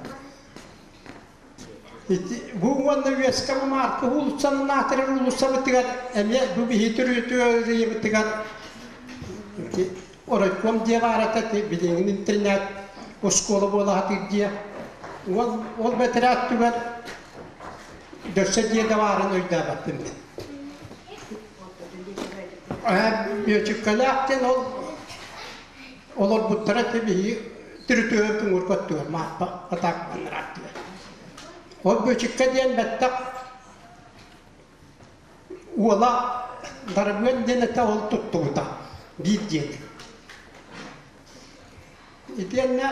Ити бу уонна үөскэ бу Марка уулуссанан аатырар уулуссабытыгар эмиэ бу биһи түрүтүөрүйэбитигэр ити оройком дьиэ баар этэ ити билиҥҥин интернет оскуола буола сатыыр дьиэ. Ол ол бэтэрээ өттүгэр дөссө дьиэ да баарын өйдөөбөппүн мин. Бүөчүккэлээх диэн ол олорбуттара ити биһиги түрүтүөһү туҥурга өттүгэр Мааппа атаакпаннар аттыгар. Ол Бүөчүккэ диэн бэттэх уола Дарыбыан диэн этэ ол туттубута биир диэни. Итиэннэ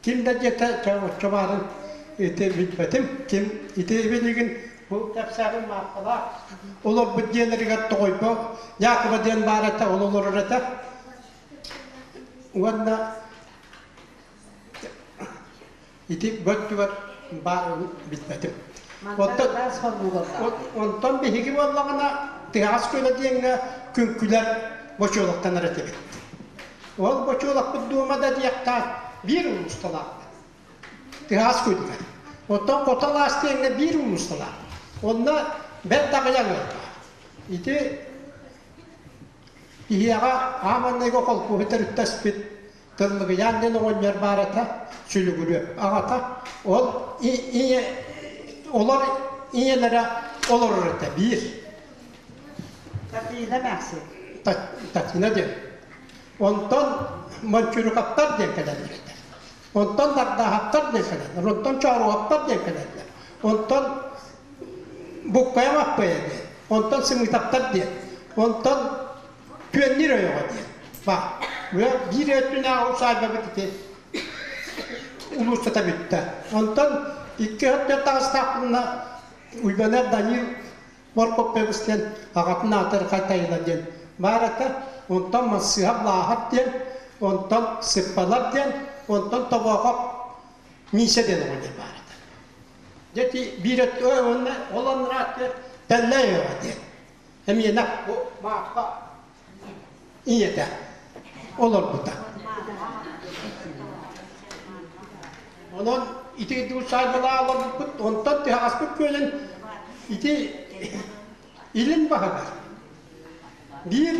Ким да диэтэ оччо баарын ити билбэтим. Ким ити билигин бу кэпсээним Мааппалаах олорбут дьиэлэригэр Тоҕойбо Якова диэн баар этэ, ол олорор этэ. Уонна ити бөттүгэр баарын билбэтим. Онтон, онтон биһиги буоллаҕына Тыһаҕас көлө диэҥҥэ күҥкүлэр бочуолактанар этибит. Ол бочуолакпыт дуома да диэхтээх биир улуусталаахпыт. Тыһаас күнүгэр. Оттон Хото алаас диэҥҥэ биир улуусталаах. Онно бэрт аҕыйах ыал баар. Ити киһиэхэ ааманныйга холкуоһу төрүттэспит Тыллыгыйаан диэн оҕонньор баар этэ, Сүлүгүрүө аҕата. Ол ийэ олор ийэлэрэ олорор этэ биир. Татьяна эмээхсин. Татьяна диэн. Онтон Мончурукаптар диэн кэлэллэр этэ. Онтон Дардааһаптар диэн кэлэллэр. Онтон Чооруоптар диэн кэлэллэр. Онтон Буккайа Маппыйа диэн. Онтон Сымыытаптар диэн. Онтон Күөннүүр ойоҕо диэн. Баар. Биир өттүнээҕи усаайбабыт ити улуустата бүттэ. Онтон икки өттүн таҕыстаахпына Уйбанар Данил Моркоппевич диэн аҕатын аатыр Хайтайыла диэн баар этэ. Онтон Массыһа Лааһап диэн, онтон Сыппалар диэн, онтон Тобоохоп Миисэ диэн оҕонньор баар этэ. Дьэ ити биир өттү уонна ол анараа өттүгэр Тэллэй ойоҕо диэн. Эмиэнэх бу Мааппа ийэтэ олорбута. Онон ити усаайбалаа олорбуппут, онтон тыһаҕаспыт күөлүн ити илин баһыгар биир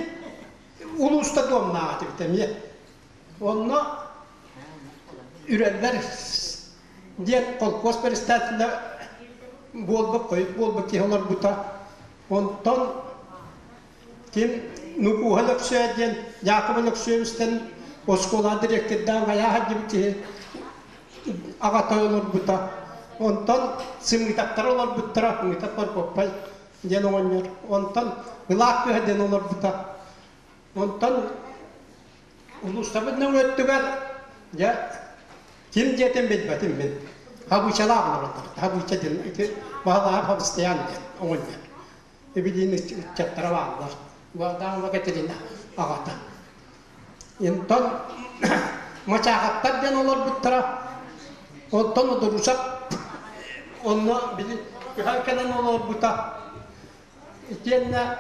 улууста дуомнаах этибит эмиэ. Онно үрэллэр диэн холкуос председателэ буолбут, хойут буолбут киһи олорбута. Онтон ким Нукууһа Лөксөө диэн Яков Алексеевичтан оскуола дириэктэрдээн хайаа сылдьыбыт киһи аҕата олорбута. Онтон Сымыытаптар олорбуттара, Сымыытап Борбоппай диэн оҕонньор. Онтон Ылаах кыһа диэн олорбута. Онтон улуустабыт нөҥүөттүгэр дьэ ким диэтин билбэтим мин. Хабыычалаах олороллор. Хабыыча диэн ити баһылаах Хабыстыйаан диэн оҕонньор. Эбилиин ыччаттара бааллар. Уордаан Катерина аҕата. Онтон Мачаахаттар диэн олорбуттара. Онтон Одурусап онно били күһэл кэлэн олорбута. Итиэннэ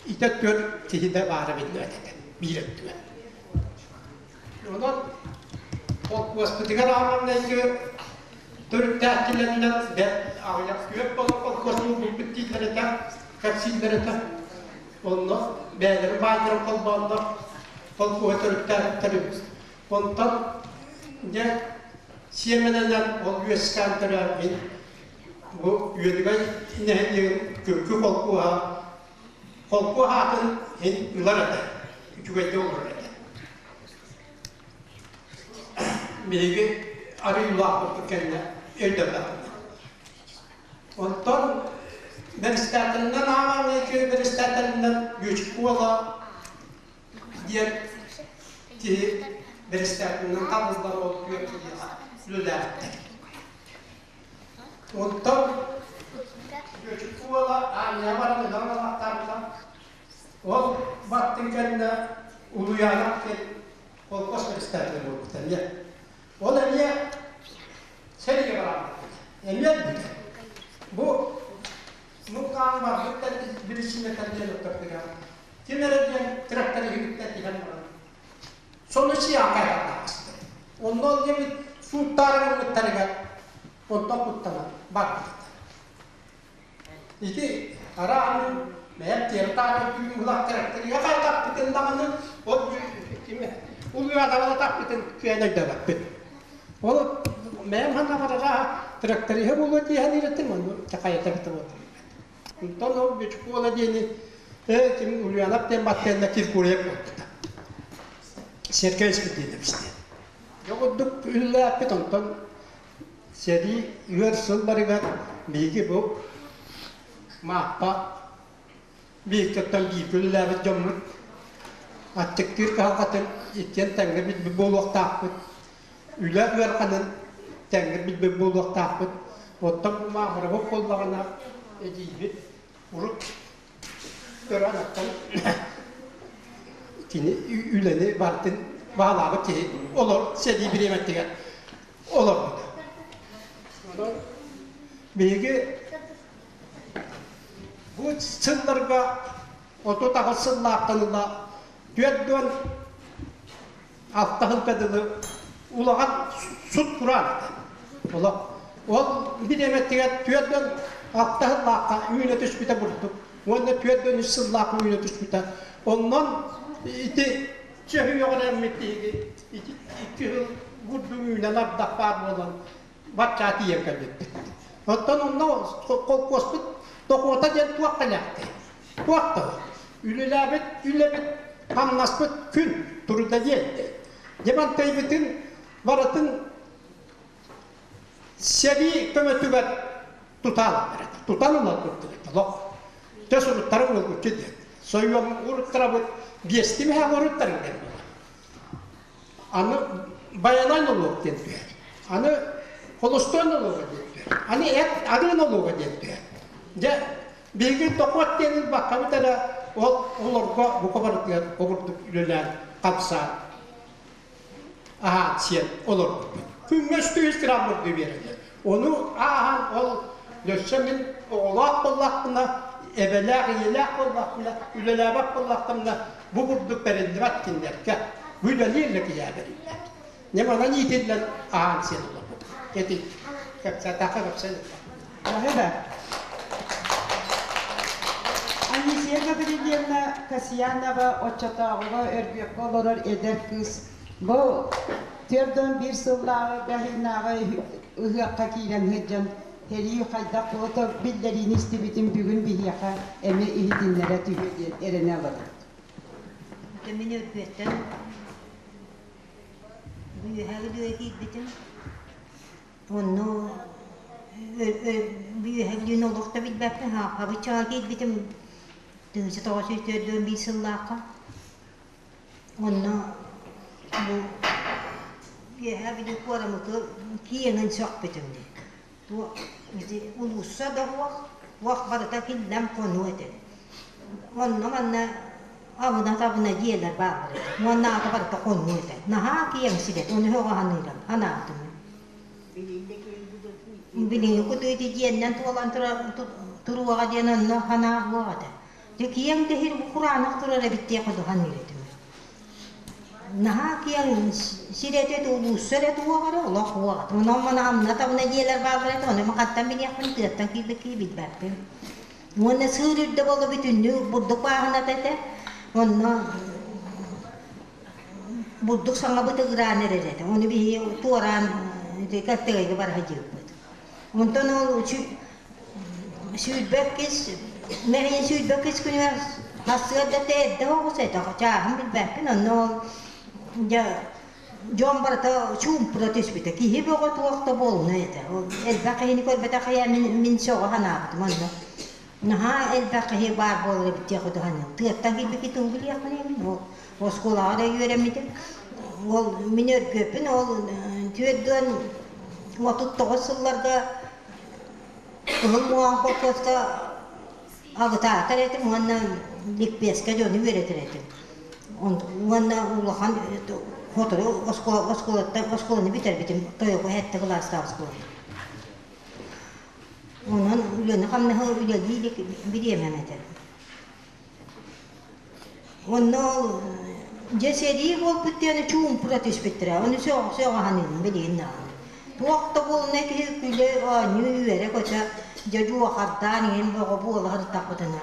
итэ түөр киһи да баара биллибэт этэ биир өттүгэр. Онон холкуоспутугар ааманнайгы төрүттээччилэринэн бэрт аҕыйах күөх боло холкуос булбут дииллэр этэ, кэпсииллэр этэ. Онно бэйэлэрин баайдарын холбооннор холкуоһу төрүттээбиттэр үһү. Онтон дьэ сиэмэнэнэн ол үөскээн төрөөбүт бу Үөдүгэй нэһилиэгин Күҥкү холкуоһа холкуос аатын иһин ылар этэ, үчүгэйдик олорор этэ. Биһиги арыый улааппыппыт кэннэ өйдөммөппүт. Онтон бэристээтэлинэн ааҕан бэристээтэлинэн Бүөчүк уола диэн киһи бэристээтэлинэн табыллар ол күөх киһиэхэ үлэлээбиттэр. Онтон Бүөчүк уола аанньа баран ылан ылахтаабыта. Ол баттын кэннэ Улуйаанап диэн холкуос председателэ буолбута эмиэ. Ол эмиэ сэриигэ бараабыт. Эмиэ өлбүтэ. Бу мукаан барбыт биричиинэтэ диэн оттор Ким эрэ диэн тракториһыттан иһэн баран Сону сиэххэ таҕыста. Онно ол диэбит сууттаары гыммыттарыгар онтон куттанан барбыт. Ити арааны бэйэм тиэртаары түүн улахтарыга хайтаппытын даҕаны ол улуйаатабала таппытын күөн өйдөбөппүт. Ол бэйэм ханна тракториһа буолуо диэһэн ирэтим ону чахайата битэ буолла. Онтон ол Бөчүкуола диэни ээ ким Ульянов диэн баттыанна Киркуриев буолбута. Сергей Спиридонович диэн. Дьэ курдук үлэлээппит онтон сэрии ыар сылларыгар биһиги бу Мааппа бииргэттэн бииргэ үлэлээбит дьоммут аччыктыыр кыһалҕатын иккиэн тэҥҥэ билбит буолуохтаахпыт. Үлэ ыараханын тэҥҥэ билбит буолуохтаахпыт. Оттон бу Маамырабыт буоллаҕына эдьиийбит урут көрөн оттон кини үлэни барытын баһылаабыт киһи олор сэрии бириэмэтигэр олорбута. Онон биһиги бу сылларга 38 сыллаахтан ыла 40 алтаһылга дылы улахан сут кураан этэ. Олох ол бириэмэтигэр 46 сыллаахха үүнэ түспүтэ бурдук уонна 43 сыллаахха үүнэ түспүтэ. Онон ити чөһүйэҕирэммит биһиги ити икки сыл бурдук үүнэн ардах баар буолан баччаа тиийэн кэлбиппит. Оттон онно холкуоспут дохуота диэн туох кэлээхтэй? Туох да үлэлээбит үлэбит хамнаспыт күн турда диэн. Дьэ барытын сэрии көмөтүгэр тутааллар этэ. Тутан ылан курдук олох. Дьэ суруттарын ылгыччы диэн. Сойуом уруттарабыт биэсти миһээх уруттарын диэн буолар. Аны байанай нолуок диэн түһэр. Аны холостуой нолуога диэн түһэр. Аны эт арыы нолуога диэн түһэр. Дьэ биһиги дохуот диэн ылбаккабыт эрэ ол олорго бука барытыгар обурдук үлэлээн хамсаан аһаан сиэн олорбуппут. Күҥҥэ үстүү грамм бурдугу биэрэллэр. Ону ааһан ол өссө мин оҕолоох буоллахпына, эбэлээх, ийэлээх буоллахпына, үлэлээбэт буоллахпына бу бурдук бэриллибэт кинилэргэ. Бу үлэлиир эрэ киһи бэриллэр. Ньыманан иитиллэн аһаан сиэн олорбут. Ити кэпсээтэххэ кэпсээн Баһыба. Анисия Гаврильевна Касьянова оччотооҕуга Өргүөккэ олорор эдэр кыыс бу 41 сыллааҕы бэһиннааҕы ыһыахха киирэн сылдьан. Сэрии хайдах буолта биллэриини истибитин бүгүн биһиэхэ эмиэ иһитиннэрэ түһүө диэн эрэнэ олоробут. Мин Өргүөттэн Үөһээ Бүлүүгэ киирбитим. Онно Үөһээ Бүлүүнү олох да билбэппин, Хабыччаҕа киирбитим 1941 сыллаахха. Онно бу Үөһээ Бүлүү куорамыкы киэҥин сөхпүтүм дии. Туох ити улуусса да уох, уох барыта киллэм хонуу этэ. Онно манна абына-табына дьиэлэр бааллар этэ. Уонна аата барыта хонуу этэ. Наһаа киэҥ сир этэ. Ону өҕө саныырым, санаабытым. Билиҥҥи кутуу ити дьиэннэн туолан туруоҕа диэн онно санаа суох этэ. Дьэ киэҥ да сир бу кураанах турар эбит диэх курдук саныыр этим. Наһаа киэҥ сир этэ улуусса эрэ туох эрэ олох уох. Онон маны амна табына дьиэлэр бааллар этэ, ону хантан билиэхпин тыаттан киирбит киһи билбэппин. Уонна сыыр үрдэ буола бүтүннүү бурдук бааһыната этэ. Онно бурдук саҥа бытыгыраан эрэр этэ. Ону биһиги туораан Кэлтэгэйгэ бара сылдьыбыппыт. Онтон ол сүүрбэккис мэһийин сүүрбэккис күнүгэр сарсыарда эрдэ оҕус этэ, чааһын билбэппин, онно ол дьэ дьон барыта чуумпура түспүтэ. Киһи бөҕө туох да буолуна этэ. Ол элбэх киһини көрбөтөх киһи мин, мин сөҕө санаабытым онно. Наһаа элбэх киһи баар буолар эбит диэх курдук Тыаттан киирбиккит тугу билиэхпиний мин ол оскуолаҕа да үөрэммитим. Ол мин өргүөппүн ол 49 сылларга Кыһыл Муоҕан холкуоска агытаатар этим уонна ликбезкэ дьону үөрэтэр этим. Уонна улахан сотору оскуолаттан оскуоланы бүтэрбитим Тойоку сэттэ кылаастаах оскуоланы. Онон үлэни-хамнаһы үлэлии илик бириэмэм этэ. Онно ол дьэ сэрии буолбут диэн чуумпура түспүттэрэ. Ону сөҕө саныыбын билигин даҕаны. Туох да буолунай киһи күлэ, оонньуу, үөрэ-көтө дьэ дьуохардаан иҥин бөҕө буола сырыттахпытына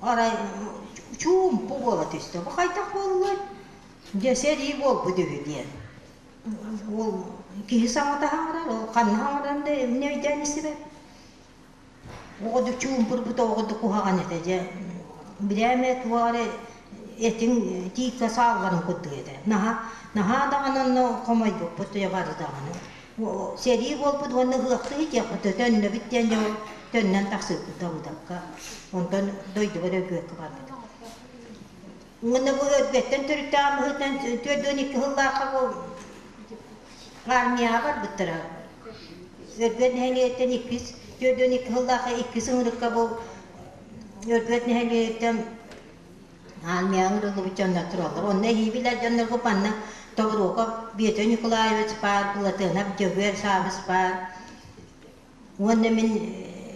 арай чуумпу буола түстэ. Бу хайдах буоллай? Дьэ сэрии буолбут үһү диэн. Ол киһи саҥата хаҥарар, ол ханна хаҥарарын да эмне өйдөөн истибэт. Оҕодук чуумпурбута оҕодук куһаҕан этэ дьэ. Бирээмэ туох эрэ этиҥ тииккэ саалларын курдук этэ. Наһаа наһаа даҕаны онно хомойбуппут дьэ бары даҕаны. Сэрии буолбут уонна ыһыахтыы иһиэхпит төннөбүт диэн дьэ ол төннөн тахсыыппыт Давыдовка. Онтон дойдубар Өргүөккэ барбытым. Уонна бу Өргүөттэн төрүттээх быһыытынан 42 сыллаахха бу армияҕа барбыттара. Өргүөт нэһилиэгиттэн иккис 42 сыллаахха иккис ыҥырыкка бу Өргүөт нэһилиэгиттэн армияҕа ыҥырыллыбыт дьоннор тураллар. Онно эһии билэр дьоннорго манна Тобуруокап Бүөтүр Николаевич баар, Былатыанап Дьөгүөр Саабыс баар. Уонна мин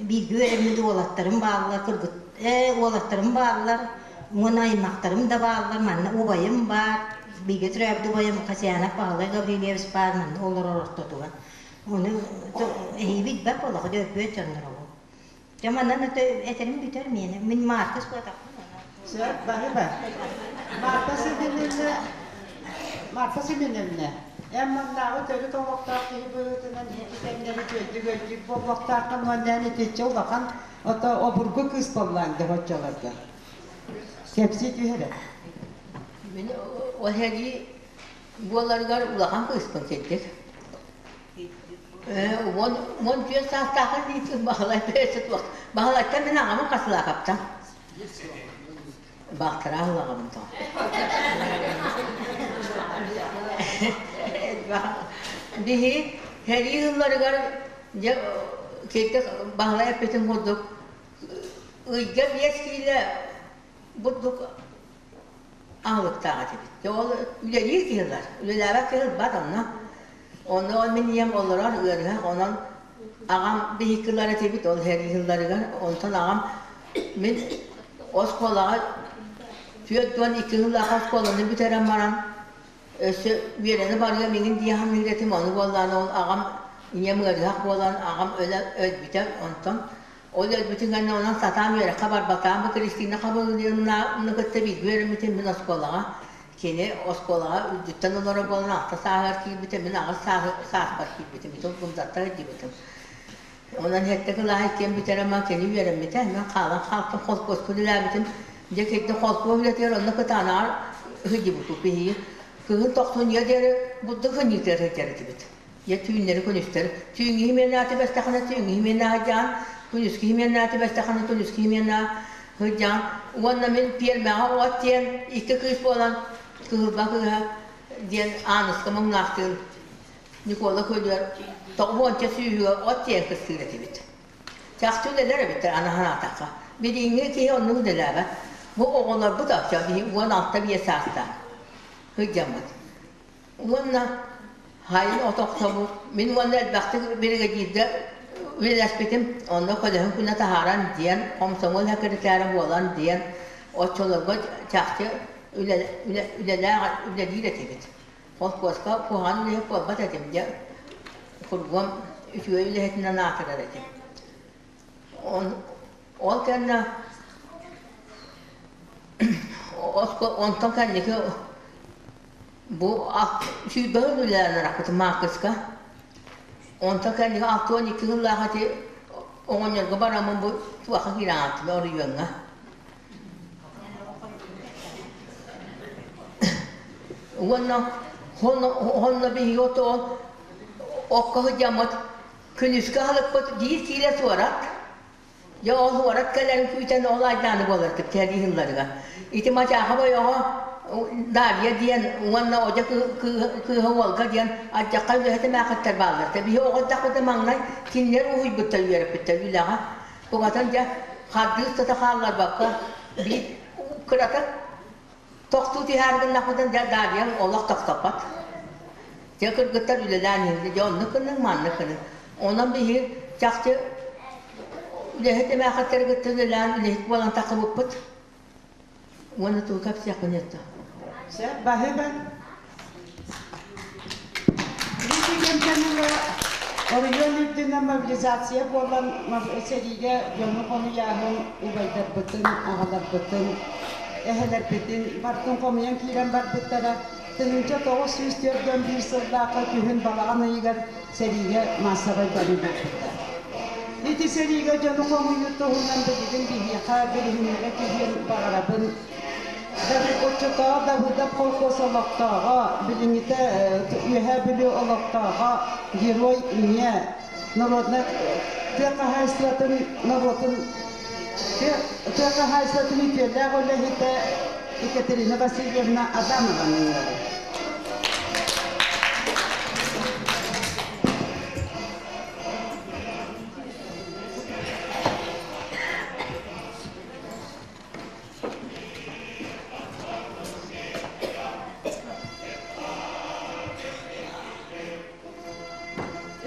бииргэ үөрэммит уолаттарым бааллар, кыргыт ээ уолаттарым бааллар, уонна аймахтарым да бааллар, манна убайым баар, бииргэ төрөөбүт убайым Хасьянов Павлай Гаврильевич баар, манна олорор ортотугар. Ону эһиги билбэт буоллаххыт, өлбүөт дьонноро Дьэ манан этэрим бүтэр миэнэ. Мин Марта буотахпын. Сөп, баһыба. Марта Семеновна, Марта Семеновна, эн маннааҕы төрүт олохтоох киһи быһыытынан ити кэмнэри үчүгэйдик өйдүүр буолуохтааххын уонна эн итиччэ улахан ото обургу кыыс буоллаҥ дьэ оччолорго. Кэпсии түһэрэ. Мин ол сэрии буоларыгар улахан кыыспын сирдик. 14 саастаахын диитин Баһылай бэйэтэ туох Баһылайтан мин аҕабын хасылаахаптан Баахтараах ылаҕабын тоҕо Биһи сэрии сылларыгар дьэ киирдик Баһылай эппитин курдук ыйга биэс киилэ бурдук аһылыктаах этибит. Дьэ ол үлэлиир киһи ылар, үлэлээбэт киһи ылбат онно. Онно мин ийэм олорор ыарыһах, онон аҕам биһикки ылар этибит ол сэрии сылларыгар. Онтон аҕам мин оскуолаҕа 42 сыллаах оскуоланы бүтэрэн баран өссө үөрэнэ барыам иҥин дии саныыр этим. Ону буоллаҕына ол аҕам ийэм ыарыһах буолан аҕам өлө өлбүтэ. Онтон Ол өлбүтүн кэннэ онон сатаан үөрэххэ барбатаҕым бу Кристина Хабылыевнаны кытта бииргэ үөрэммитим мин оскуолаҕа. Кини оскуолаҕа үрдүттэн олорор буолан алта сааһыгар киирбитэ, мин аҕыс сааспар киирбитим, ити Гумзаттар илдьибитим. Онон сэттэ кылааһы иккиэн бүтэрэн баран кини үөрэммитэ. Мен хаалан хаалтым холкуоска үлэлээбитим. Дьэ кирдэ холкуос үлэтигэр онно кытаанаҕар сылдьыбыппыт биһиги. Кыһын тохсунньуга диэри бурдук хынньыытыгар сылдьар этибит. Дьэ түүннэри күнүстэри. Түүҥҥү химиэнэ түбэстэххинэ түүҥҥү химиэнэ сылдьаҕын, күнүскү химиэнэ түбэстэххинэ күнүскү химиэнэ сылдьаҕын. Уонна мин пиэрмэҕэ от диэн икки кыыс буолан Кыһылба кыыһа диэн Ааныска муҥнаахтыын Никола Көлүөр тоҕуонча сүүһүгэр от тиэйэн кыстыыр этибит. Чахчы үлэлэр эбиттэр аны санаатахха. Билиҥҥи киһи оннук үлэлээбэт. Бу оҕолорбут оччо биһи 16-5 саастаах сылдьаммыт. Уонна хайын от охсобут. Мин уонна элбэхтик биригэдьииргэ үлэлэспитим. Онно көлөһүн күнэ таһааран диэн, хомсомуол сэкиритээрэ буолан диэн, оччолорго чахчы үлэлээх үлэлиир этибит. Холкуоска куһаҕан үлэһит буолбат этим, дьэ кургуом үчүгэй үлэһитинэн аатырар этим. Ол кэннэ онтон кэнники бу сүүрбэһин үлэлээн арахпытым Маакыска. Онтон кэнники 62 сыллаах ити оҕонньорго бараммын бу туохха киирэн ааттым оройуоҥҥа. Уонна онно биһиги отоон окко сылдьаммыт күнүскү аһылыкпыт биир киилэ суорат. Дьэ ол суорат кэлэрин күүтэн ол айдааны буолар кэпсээн ыһылларыгар. Ити Мачааха бойоҕо Дарья диэн уонна Одьа кыыһа Уолга диэн алдьахха үлэһит эмээхиттэр бааллар. Биһи оҕо эрдэхпитинэ маҥнай кинилэр уһуйбуттар үөрэппиттэр үлэҕэ. Кугатан дьэ хардыы устата хаалларбакка биир кыратык тохтуу түһээри гыннахпытын дьэ Дарьям олох тохтоппот. Дьэ кыргыттар үлэлээн иһиннэ дьэ оннук гыныҥ маннык гыныҥ. Онон биһиги чахчы үлэһит эмээхэттэри кытта үлэлээн үлэһит буолан тахсыбыппыт. Уонна тугу кэпсиэхпин этэ. Сөп, баһыыба. Ити кэмтэн ыла оройуон үрдүнэн мобилизация буолан сэриигэ дьону хомуйааһын убайдарбытын, аҕаларбытын, эһэлэрбитин барытын хомуйан киирэн барбыттара. 1941 сыллаахха күһүн балаҕан ыйыгар сэриигэ маассабай барыы буолбута. Ити сэриигэ дьону хомуйуу туһунан билигин биһиэхэ билиһиннэрэ түһүөн баҕарабын. Оччотооҕу Давыдов колхоз олохтооҕо, билиҥҥитэ Үөһээ Бүлүү олохтооҕо, герой ийэ, народнай тыа хаһаайыстыбатын норуотун тыа хаһаайыстыбатын үтүөлээх үлэһитэ Екатерина Васильевна Адамованы ыҥырабын.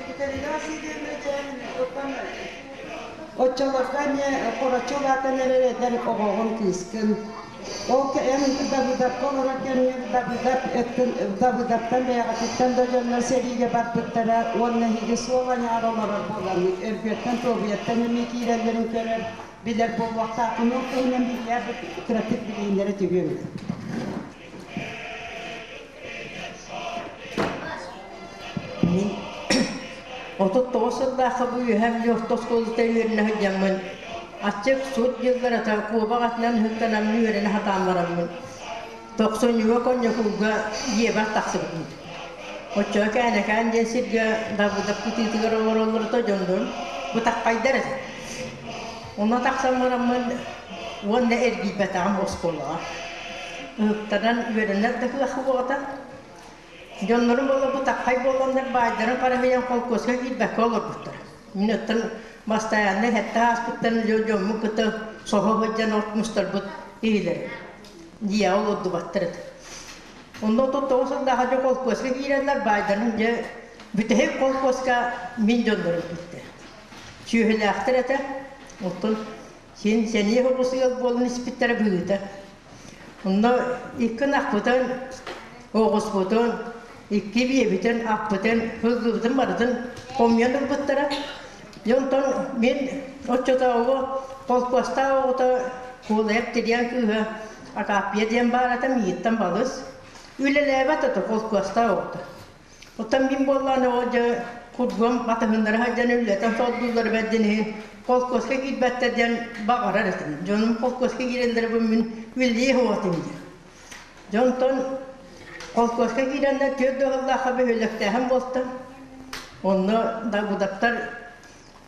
Екатерина Васильевна диэн оттон оччолорго эмиэ хороччу улаатан эрэр эдэр оҕоҕун кыыскын. Ол эн Давыдовка олорор кэмҥэр Давыдов өттүн Давыдовтан бэйэҕититтэн да дьоннор сэриигэ барбыттара уонна эһиги суол аҥаар олорор буолаҥҥыт Өргүөттэн Туобуйаттан эмиэ киирэллэрин көрөр билэр буолуохтааххын ол туһунан биллэр кыратык билиһиннэрэ түһүөҥ. Мин 39 сыллаахха бу үөһээ Бүлүү орто оскуолата үөрэнэ сылдьаммын, аччык сут дьылларата куобах атынан ыһыктанаммын үөрэнэ сатаан бараммын, тохсунньуга коньякулга дьиэбэр тахсыбытым. Оччоҕо Кээнэкээн диэн сиргэ Давыдов кытыытыгар олороллорута дьоннорум бытаххайдар этэ. Онно тахсан бараммын уонна эргийбэтэҕим оскуолаҕа. Ыһыктанан үөрэнэр да кыах суоҕа. Дьоннорум буола бытаххай буоланнар баайдарын харыһыйан холкуоска киирбэккэ олорбуттар. Мин оттон бастайааннай сэттэ ааспыттан дьоммун кытта соһо сылдьан от мустарбыт киһилэрим. Дьиэҕэ олордубаттар этэ. Онно 39 сыллааҕы дьэ холкуоска киирэннэр баайдарын дьэ бүтэһик холкуоска мин дьоннорум киирдэ. Сүөһүлээхтэр этэ. Оттон син сэниэ соҕус ыал буолан испиттэрэ быһыыта. Онно икки ынахпытын, оҕуспутун, икки биэбитин, аппытын, сылгыбытын барытын хомуйан ылбыттара. Дьэ онтон мин оччотооҕу холкуостаах оҕото Куолайап Тириэн кыыһа Акааппыйа диэн баар этэ миигиттэн балыс. Үлэлээбэт этэ холкуостаах оҕото. Оттон мин буоллаҕына ол дьэ Кургуом батыһыннара сылдьан үлэтэн солдууллар бэрдин иһин холкуоска киирбэттэр диэн баҕарар этим. Дьонум холкуоска киирэллэрэ бу мин үлэлиэ суох этим диэн. Дьонтон холкуоска киирэннэр түөрт ыһыллаахха бөһүөлэктээһин буолта. Онно Дагудаптар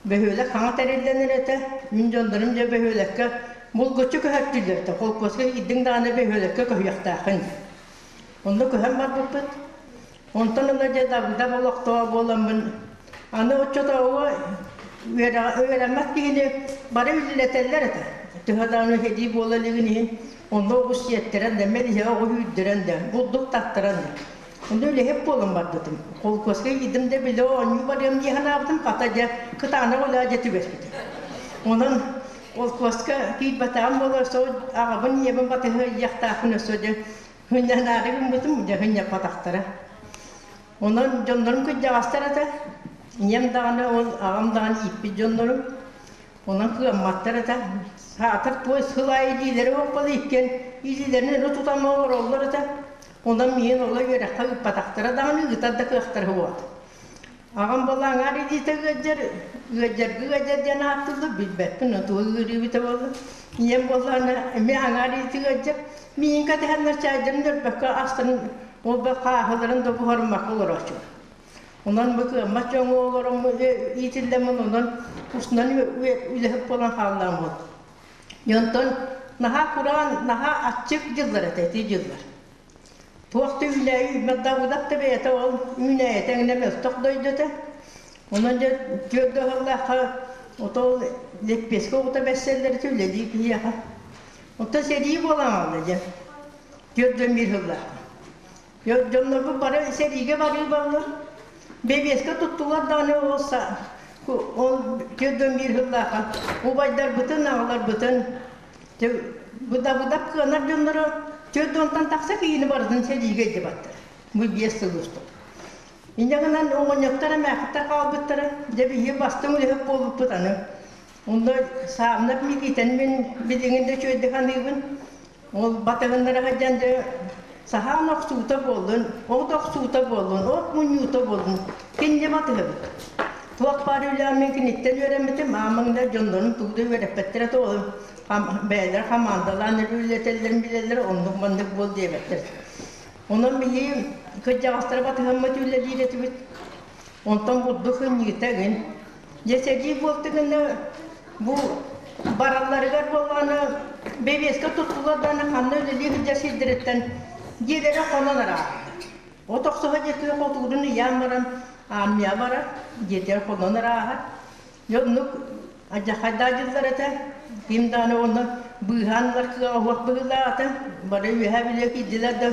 бөһүөлэк хаҥа тэриллэнэр этэ. Мин дьоннорум дьэ бөһүөлэккэ булгуччу көһөртүүллэр этэ. Холкуоска киирдиҥ даҕаны бөһүөлэккэ көһүөхтээххин. Онно көһөн барбыппыт. Онтон ыла дьэ Дагудап олохтооҕо буоламмын, аны оччотооҕу үөрэммэт киһини бары үлэлэтэллэр этэ. Төһө даҕаны сэрии буола илигин иһин, онно оҕус сиэттэрэн да, мэлиһэ оҕус үүрдэрэн да, бурдук таттаран да. Онно үлэһит буолан барбытым. Холкуоска киирдим да били оонньуу барыам дии санаабытым, хата дьэ кытаанах үлэ дьэ түбэспитим. Онон холкуоска киирбэтэҕим буоллар, сол аҕабын ийэбин батыһа ыйыахтаахпын өссө дьэ Хынньанаары гыммытым, дьэ хынньаппатахтара. Онон дьоннорум кырдьаҕастар этэ. Ийэм даҕаны, ол аҕам даҕаны ииппит дьоннорум. Онон кыамматтар этэ. Саатар туой сыл аайы илиилэрэ уоппала иккиэн илиилэрин өрө тутан олороллор этэ. Онон миигин ола үөрэххэ ыыппатахтара даҕаны, ыытар да кыахтара суох. Аҕам буолла аҥаар илиитэ ыалдьар, ыалдьарга ыалдьар диэн ааттыыллар, билбэппин, тугу ыарыыбыта буолла. Ийэм буоллаҕына эмиэ аҥаар илиитэ ыалдьар. Миигин кэтэһэннэр чаайдарын өлбөккө астарын ол хааһыларын да буһарыммакка олорооччулар. Онон бу кыаммат дьоҥҥо олороммун иитиллэммин, онон устунан үлэһит буолан хааллаҕым буолла. Онтон наһаа кураан, наһаа аччык дьыллар этэ ити дьыллар. Туох да үүнээйи үүммэт Давыдов да бэйэтэ ол үүнээйитэ эҥинэ мөлтөх дойду этэ. Онон дьэ түөрт ыһыллаахха ото ол лэппиэскэ оҕото бэссэллэр этэ үлэлии киһиэхэ. Оттон сэрии буолан аҕалла дьэ. 41 сыллаахха. Дьоннорбут бары сэриигэ барыы баллар. Бэбиэскэ туттулар даҕаны ол ол 41 сыллаахха убайдарбытын, аҕаларбытын Быдабыдап кыанар дьонноро 40-тан тахса киһини барытын сэриигэ илдьэ баттар. Бу 5 сыл устата. Инньэ гынан оҕонньоттор эмээхиттэр хаалбыттара. Дьэ биһиги бастыҥ үлэһит буолбуппут аны. Онно Саамнап Микиитэн мин билигин да үчүгэйдик аныыбын. Ол батыһыннара сылдьан дьэ саһаан охсуута буоллун, от охсуута буоллун, от мунньуута буоллун кинини батыһабыт. Туох баар үлэҕэ мин киниттэн үөрэммитим, аамаҥ да дьоннорун тугу да үөрэппэттэрэ тоҕо бэйэлэрэ хамаандалаан үлэлэтэллэрин билэллэр, оннук-маннык буол диэбэттэр. Онон биһиги кырдьаҕастары батыһаммыт үлэлиир этибит. Онтон бурдук ынньыыта игин. Дьэ сэрии буолтугuna бу баралларыгар буоллаҕына бэбиэскэ туттулар даҕаны ханна үлэлии сылдьар сирдэриттэн дьиэлэрэ хонон араахтар. От охсуһа диэки хотуурун ыйаан баран армия барар, дьиэтигэр хонон арааһар. Дьэ оннук алдьархайдаах дьыллар этэ. Ким даҕаны онно быыһаан ылар кыаҕа суох быһыылаах этэ. Бары үөһэ билиэ киирдилэр да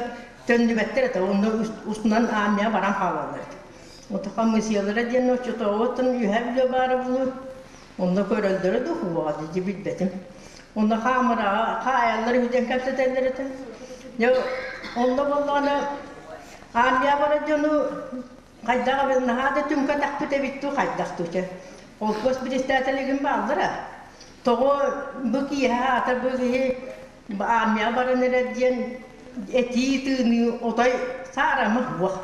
төннүбэттэр этэ. Онно устунан армия баран хаалаллар этэ. Ото хамыысыйалара диэн оччотооҕуттан үөһэ билиэ баара буолуо. Онно көрөллөрө да уһуоҕа дии билбэтим. Онно хаамыраҕа хаайаллар үһү диэн кэпсэтэллэр этэ. Дьэ онно буоллаҕына армия барар дьону хайдах эбит наһаа да түҥкэтэхпит эбит дуу хайдах дуу чэ. Холкуос председателигин бааллара. Тоҕо бу киэһэ аата бу киһи армияҕа баран эрэр диэн этии тыыныы отой саарамах буох.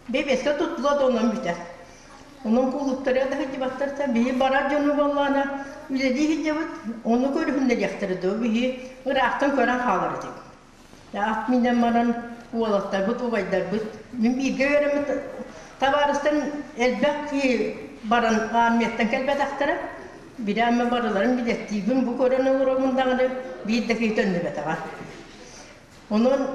Бэбиэскэ туттула да онон бүтэр. Онон кулууптарыгар да сылдьыбаттар да биһи барар дьону буоллаҕына үлэлии сылдьабыт, ону көрүһүннэриэхтэрэ дуо биһи ыраахтан көрөн хаалар этибит. Ат минэн баран уолаттарбыт, убайдарбыт, мин бииргэ үөрэммит табаарыстарым элбэх киһи баран армияттан кэлбэтэхтэрэ. Бирээмэ барыларын билэттиибин бу көрөн олоробун даҕаны биир да киһи төннүбэтэҕэ. Онон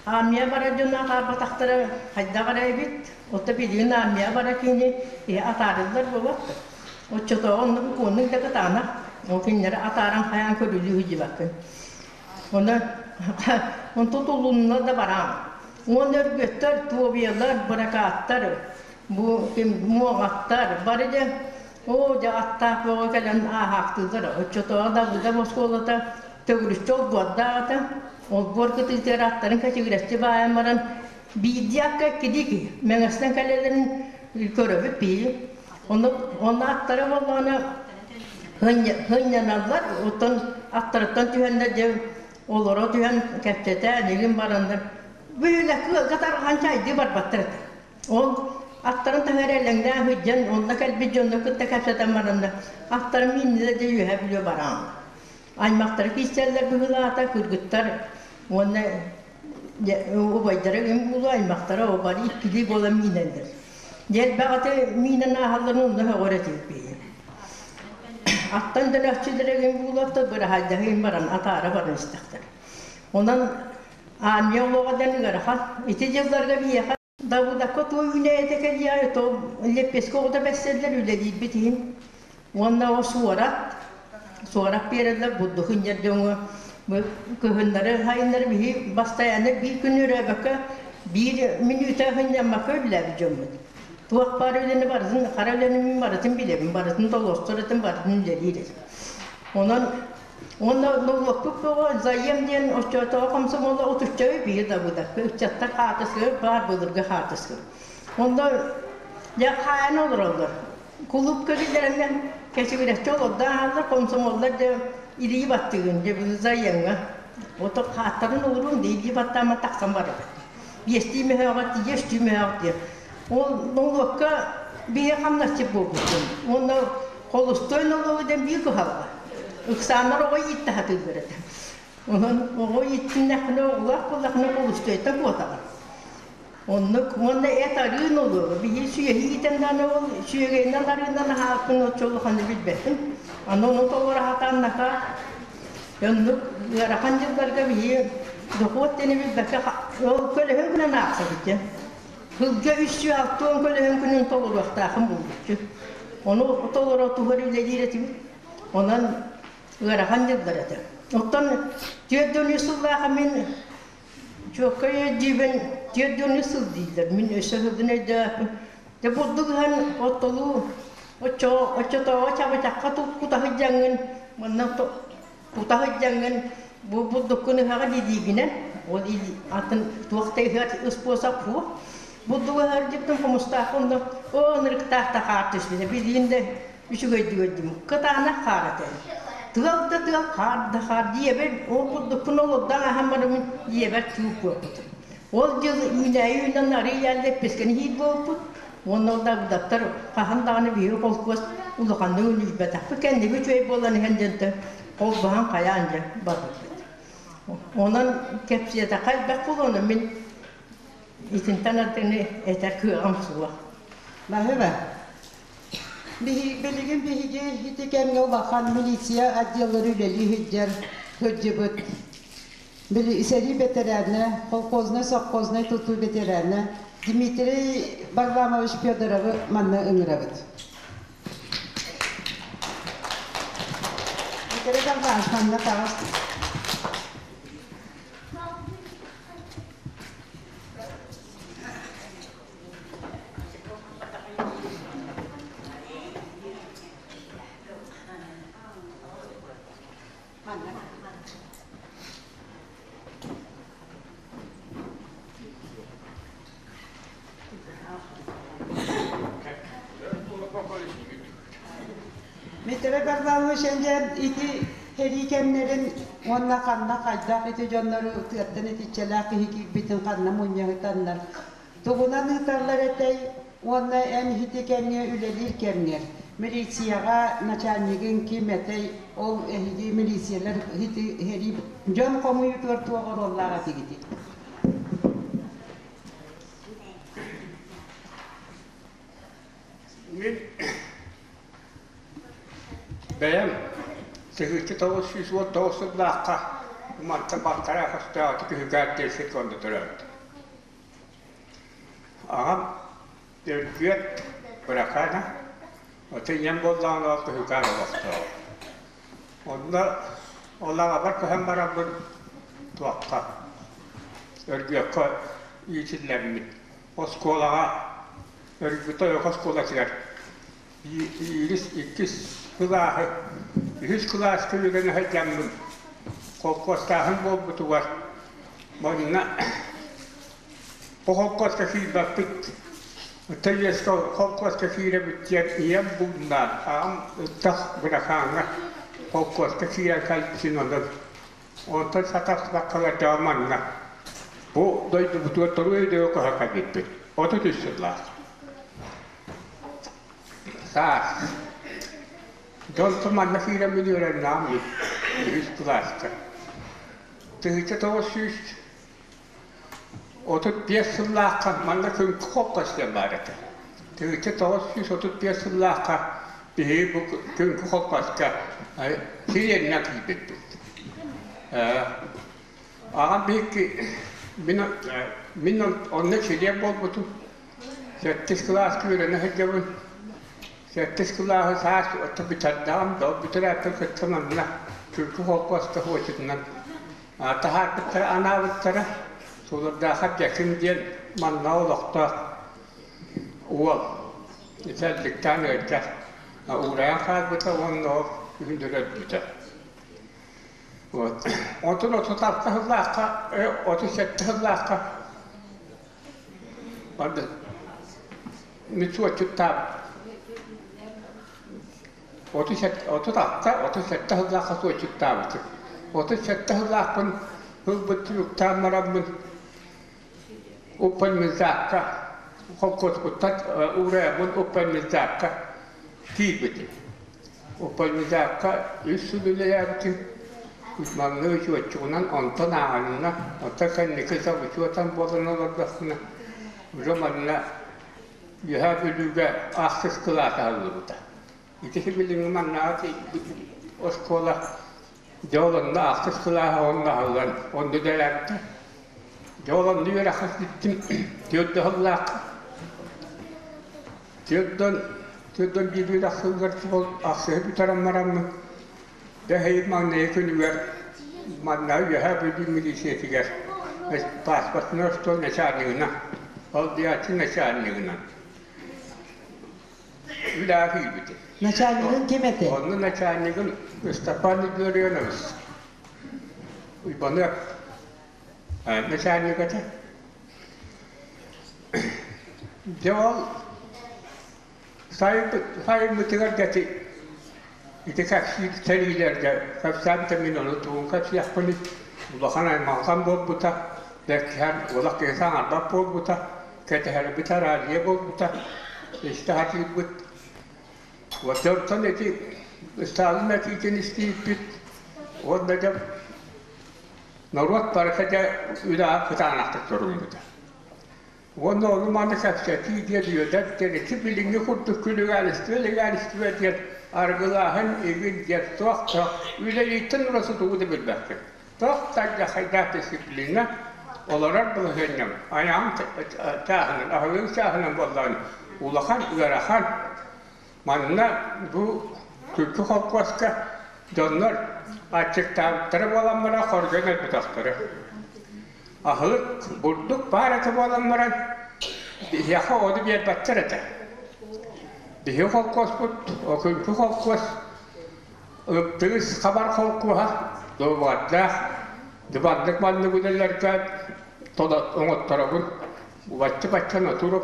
армия барар дьоно атаарбатахтара хайдах эрэ эбит. Оттон билигин армия барар киһини киһи атаарыллар буолуох да. Оччотооҕу оннук куоннук да кытаанах. Ол кинилэри атааран хайаан көрүлүү сылдьыбаккын. Онон онтон тулунна да бараан. Уонна өргөттөр, туобуйалар, быракааттар, бу ким муоҕаттар бары дьэ оо дьэ аттаах бөҕө кэлэн ааһаахтыыллар. Оччотооҕу Давыдов оскуолата төгүрүччү олбуордаах этэ. Олбуор кытыытыгар аттарын кэчигирэччи баайан баран биирдии акка иккилии киһи мэҥэстэн кэлэллэрин көрөбүт биһиги. Онно онно аттара буоллаҕына сынньаналлар, оттон аттарыттан түһэннэр дьэ олоро түһэн кэпсэтэ, игин бараннар бүүнэ кыалга тарҕаан чайдыы барбаттар этэ. Ол Аттарын таһыгар элэҥнээн сылдьан, онно кэлбит дьонно кытта кэпсэтэн бараннар, аттарын мииннилэр да үөһэ бүлүү бараан. Аймахтара киирсэллэр быһыылаата, кыргыттар уонна убайдара им буолуо, аймахтара бары иккилии буолан миинэллэр. Дьэ элбэх аты миинэн ааһалларын онно сөҕөр этибит. Аттан дөлөөхчүлэрэ им буолуохта быраһаайдаһыы баран атаара баран истэхтэр. Онон армия олоҕо диэн ыарахан. Ити дьылларга биһиэхэ Давыдакка туой үүнээйитэ кэлиэҕэ, то леппиэскэ оҕото бэссэллэр үлэлиирбит иһин. Уонна о суорат, суорат биэрэллэр бурдук инньэр дьоҥҥо. Кыһыннары, сайыннары биһи бастайаанна биир күн өрөөбөккө, биир мүнүүтэ сынньаммакка үлэлээбит дьоммут. Туох баар үлэни барытын, хара үлэни мин барытын билэбин, барытын толорсор этим, барытын үлэлиир этим. Онон Уонна нолуокпут бөҕө заем диэн оччотооҕу комсомола отучча биир дабыдакка ыччаттар хаартыскалар баар былыргы хаартыска. Онно дьэ хаайан олороллор. Кулууп көрүллэринэн кэчигирэччи олордо аһаллар комсомоллар дьэ илии баттыгын дьэ заемҥа. Ото хааттарын олорун дии илии баттаама тахсан барабыт. Биэстии мөһөөҕө тиийэ үстүү мөһөөх диye. Ол нолуокка биһи хамнасчыт буолбуппун. Уонна холустой нолуогу диэн биир кыһалҕа. Ыксааннар оҕо иитте сатыыллар этэ. Онон оҕо ииттиннэххинэ, оҕолоох буоллаххына холустуойта куотаҕын. Оннук уонна эт арыы нолуога. Биһи сүөһү иитэн даҕаны ол сүөгэйинэн арыынан аһааппын оччо улаханы билбэппин. Аны ону толоро сатааннаха оннук ыарахан дьылларга биһи дохуот диэни билбэккэ ол көлөһүн гынан аахсабыт дьэ. Сылга 360 көлөһүн күнүн толоруохтаахым булгуччу. Ону толоро туһар үлэлиир этибит. Онон ыарахан дьыллар этэ. Оттон 43 сыллааха мин чуоккай өйдүүбүн 43 сыл дииллэр. Мин өссө сылдын өйдөөхпүн. Дьэ бурдук ыһан оттолуу оччотооҕу чабычахха кутаһыдьаҥҥын манна кутаһыдьаҥҥын бу бурдуккун ыһаҕа илиигинэн ол атын туох да ыһар ыспуосап суох бурдук ыһар дьиптин хомустаах онно оо ынырыктаах да хаар түспүтэ билигин да үчүгэйдик өйдүүм кытаанах хаар этэ тыал да тыал хаар да хаар дьиэбэр ол бурдукпун олордон аһан бараммын дьиэбэр чууп буолбутум ол дьыл үүнээйи үүнэн арыый лэппискэни иһиир буолбут уонна ол дабыдаптар хаһан даҕаны биһиги холкуос улаханнык үнүрбэтэхпит кэнниги үчүгэй буолан иһэн дьэнтэ холбоһон хайаан дьэ барбыппыт онон кэпсиэтэххэ элбэх буолуону мин итинтэн ардыны этэр кыаҕым суох. Баһыба. Билигин биһиги ити кэмҥэ улахан милиция отделлары үлэлии сылдьар сылдьыбыт. Били сэрии бэтэрээнэ, колхознай, совхознай тутуу бэтэрээнэ Дмитрий Варламович Федоровы манна ыҥырабыт. Дмитрий Варламович, манна таҕыс. Митрий Варламович дьэ ити сэрии кэмнэрин уонна ханна хайдах ити дьоннору тыаттан итиччэлээх киһи киирбитин ханна мунньаһытаннар тугунан ыыталлар этэй уонна эн ити кэмҥэ үлэлиир кэмҥэр милицияҕа начальнигыҥ ким этэй ол эһиги милициялар ити сэрии дьон хомуйуутугар туох оруоллаах этигитий? Мин бэйэм 1919 сыллаахха мантан балтараа хостооҕу күһүгээр диэн сиргэ онно төрөөбүтүм. Аҕам Өргүөт Быракаана, ото ийэм буоллаҕына ол күһүгээр олохтооҕо. Онно ол аҕабар көһөн бараммын туохха Өргүөккэ иитиллэммит оскуолаҕа Өргүтэ ойох оскуолатыгар биирис иккис кылааһы үһүс кылааска үөрэнэ сылдьаммын холкуостааһын буолбутугар манна бу холкуоска киирбэппит Тэйиэскэ холкуоска киирэбит диэн ийэм бууннаан аҕам ыттах быракааҥҥа холкуоска киирэн кэлбитин онон онтон сатаспаккалар дьэ манна бу дойдубутугар торуой өйдөбүл көһө кэлбиппит 33 сыллаах. Саас. Дьонтон манна киирэммин үөрэннэҕим үһү, үһүс кылааска. 1935 сыллаахха манна Күҥкү холкуос диэн баар этэ. 1935 сыллаахха биһиги бу Күҥкү холкуоска чилиэнинэн киирбиппит. Аҕам биһикки мин, мин онно чилиэн буолбутум. Сэттис кылааска үөрэнэ сылдьабын. Сэттис кылааһы саас отто бүтэрдэҕим да, бүтэрээппин кытта манна Күлкү холкуоска хочутунан таһаарбыттара, анаабыттара. Сулардаахап Дьэким диэн манна олохтоох уол итэлликтээн ыалдьар уурайан хаалбыта уонна ол күһүн өлбүтэ. Вот. Онтон 36 сыллаахха, 37 сыллаахха Барды Митсуотчуттаабыт. 36, 37 сыллаахха суотчуттаабытым. 37 сыллаахпын ылбыт түмүктээн бараммын Уппанмизакка холкуоспуттан уурайаммын Уппанмизакка киирбитим. Уппанмизакка үс сыл үлэлээбитим. Маҥнай учуотчугунан, онтон ааҕынна, оттон кэнники завучуотан буолан олордохпуна, уже манна Үөһээ Бүлүүгэ ахсыс кылаас аһыллыбыта. Ити билиҥҥи маннааҕы оскуола дьэ ол онно ахсыс кылааһа онно аһыллан онно үлэлээбитэ. Дьэ ол онно үөрэххэ киирдим түөрт сыллаахха. Түөртөн биир үөрэх сылыгар ол ахсыһы бүтэрэн бараммын дьэ эһиил маҥнайгы күнүгэр манна Үөһээ Бүлүү милициятыгар паспортный остуол начальнигынан, ол диэччи начальнигынан үлэҕэ киирбитим. Начальнигын ким этэй? Онно начальнигым Степан Илларионович Уйбаныап начальник этэ. Дьэ ол сайыммытыгар ити ити кэпсиир сэриилэргэ кэпсээбитэ мин ону тугун кэпсиэхпиний улахан аймалҕан буолбута бэркиһэн олох киһи саҥарбат буолбута кэтэһэрбит араадьыйа буолбута истэ сатыырбыт вот онтон ити Сталин этиитин истииппит уонна дьэ норуот барыта дьэ үлэҕэ кытаанахтык туруммута Уонна ону маны кэпсэтии диэн үөдэн ити билиҥҥи курдук күлүгээнистибэ диэн арыгылааһын игин диэн туох да үлэлииртэн ураты тугу да билбэппин. Туох да хайдаах дисциплина олорор балаһыанньам айаҕым чааһынан, аһылыгым чааһынан буоллаҕына улахан ыарахан. Манна бу Күлкү холкуоска дьоннор аччыктаабыттара буолан баран хоргуйан өлбөтөхтөрө. Аһылык, бурдук баар этэ буолан баран, биһиэхэ ону биэрбэттэр этэ. Биһиги холкуоспут, Окүҥкү холкуос, Ыптыыс хабар холкуоһа, дуобардаах, дыбаннык маннык үлэлэргэ оҥотторобун. Бачча-бачча натура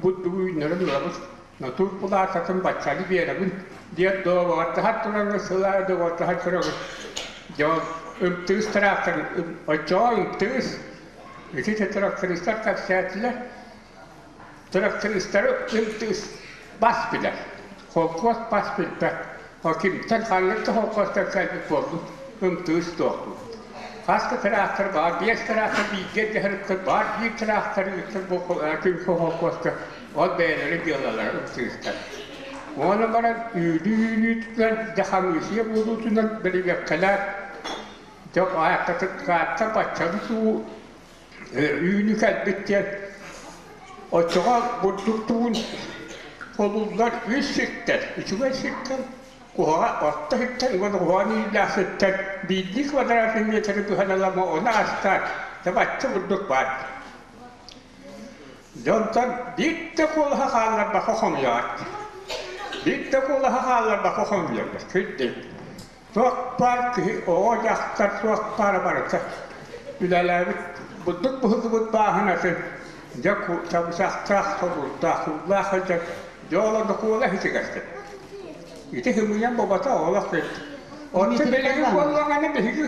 бурдугу үүннэрэн ылабыт, натур пулаататын баччаны биэрэбин диэн дуобардаһар тураҥҥа сыл аайы дуобардаһар тураҥҥа дьэ ымтыыс трактор оччоҕо ымтыыс ити трактористар кэпсээтилэр трактористары ымтыыс бас билэр холкуос бас билбэт кимтэн ханнык да холкуостан кэлбит буоллун ымтыыс туохтуур хас да трактор баар биэс трактор бииргэ дэһэр баар биир трактор күн холкуоска Ол бэйэлэрин дьыалалара ымсыыстар. Уонна баран үүнүү-үүнүүтүнэн дьэ хамыыһыйа буолуутунан бэрэбиэркэлээн дьэ ааттатык баччаны туу үүнүү кэлбит диэн оччоҕо бурдук тугун холуллар үс сиртэн үчүгэй сиртэн куһаҕан орто сиртэн уонна куһаҕан иилээх сиртэн биирдии квадратный метры быһан ылама ону астаан дьэ бачча бурдук баар Дьонтон биир да куолаһа хаалларбакка хомуйаҕыт. Биир да куолаһа хаалларбакка хомуйабыт. Кырдьык. Туох баар киһи, оҕо, дьахтар туох баара барыта үлэлээбит, бурдук быһыллыбыт бааһынатын дьэ чабычахтаах, тобурдаах, уулаах сылдьан дьэ олорно куолаһ итигэстэр. Ити хымыйан бобата олох кет. Оттон билигин буоллаҕына биһиги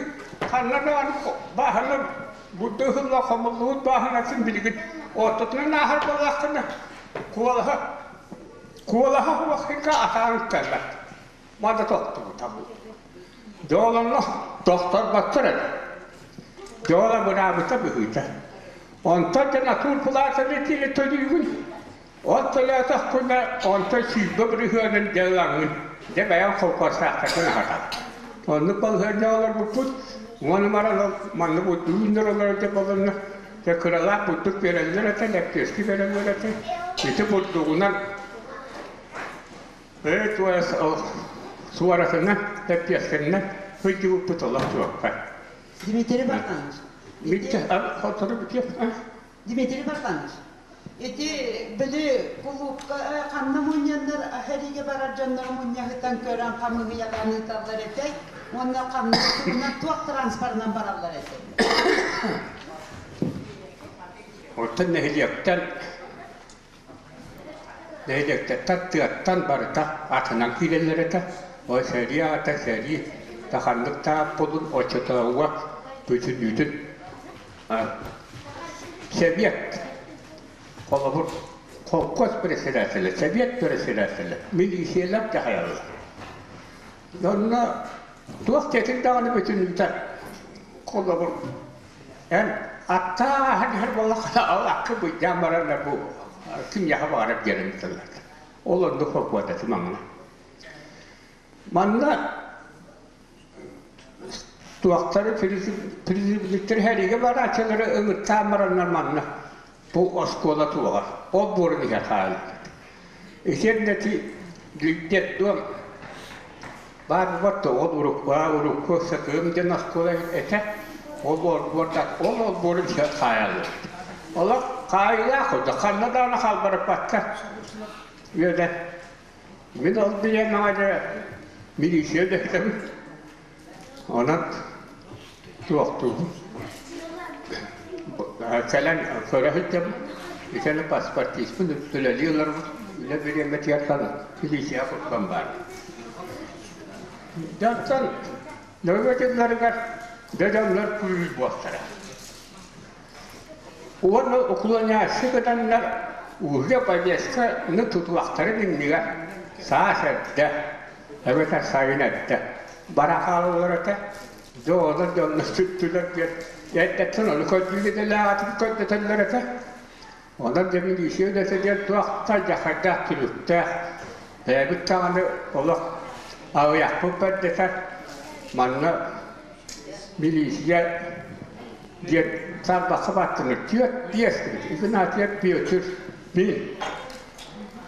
ханна даҕаны бааһына Бурда ыһылла хомуллубут бааһынатын билигин ортотунан ааһар буоллаххына, куолаһа Куолаһа хуохика атаан кэлбэт. Мада тохтубута. Дьоолонно тохторботтор этэ. Дьоола быраабыта быһыыта. Онтон дьэ натур платаны тили төлүүгүн. Ол төлөөтөххүнэ онтон 20 бырыһыанын дьэ ылаҥҥын, дьэ бэйэҥ холкуостаахтаргын аһатаҕын. Оннук балаһыанньа олорбуппут. Уону баран ол маннык үүннэр олорор дьэ болонно дьэ кыралаах бурдук биэрэллэр этэ, лэппиэски биэрэллэр этэ. Ити бурдугунан ээ ол суоратынан, лэппиэскэннэн сылдьыбыппыт олох суохха. Дмитрий Богданович. Митя, хоттору бүтүөх. Дмитрий Богданович, ити били кулуупка ханна мунньаннар сэриигэ барар дьоннору мунньаһытан көрөн хамыыһыйалаан ыыталлар этэй уонна ханна тугунан туох транспорынан бараллар этэй? Оттон нэһилиэктэн нэһилиэктэртэн тыаттан барыта атынан киирэллэр этэ. Ол сэрии аата сэрии да ханнык тааппылын оччотооҕуга бүтүннүүтүн Сэбиэт, холобур, холкуос председателэ, сэбиэт председателэ, милициялар дьаһайаллар. Онно туох диэтин даҕаны бүтүннүүтэ, холобур, эн аттаах ааһан иһэр буоллаххына, ол акка быйдаан бараннар бу кимиэхэ баҕарар биэрэн ыыталлар. Ол оннук холкуотаты маҥна. Манна Туохтары призывниктэр сэриигэ барааччылары ыҥыртаан бараннар манна бу оскуола туоҕар ол буорун иһэ хаалбыт. Итиэннэ ити детдом баар буолбат ол урукку урукку Сыкыым диэн оскуола этэ ол олбуордар ол олбуорун иһэ хаайаллар. Олох хаайыылаах курдук ханна даҕаны халбарыппакка үөдэ Мин ол бириэмэҕэ дьэ милиция үлэһитэбин. Онон туохтуубун. Кэлэн көрө сылдьабын. Итини паспортиспын үлэлии олоробут. Үлэ бириэмэтигэр милиция курдук баар. Дьонтон нөҥүө дьылларыгар дьэ дьоннор күлүүс буолтара. Уонна уклоняющий гынаннар уже повестканы тутуохтарын иннигэр саас эрдэ эбэтэр сайын эрдэ бара хаалаллар этэ. Дьэ онон дьонно сүттүлэр диэн эрдэттэн ону көрдүүр идэлээҕитин көрдөтөллөр этэ. Онон дьэ милиция үлэтэ диэн туохтан дьэ хайдах түмүктээх бэйэбит даҕаны олох аҕыйахпыт бэрдэтэ манна милиция диэн сарбахха баттыныр түөрт биэс Игнатьев Петр мин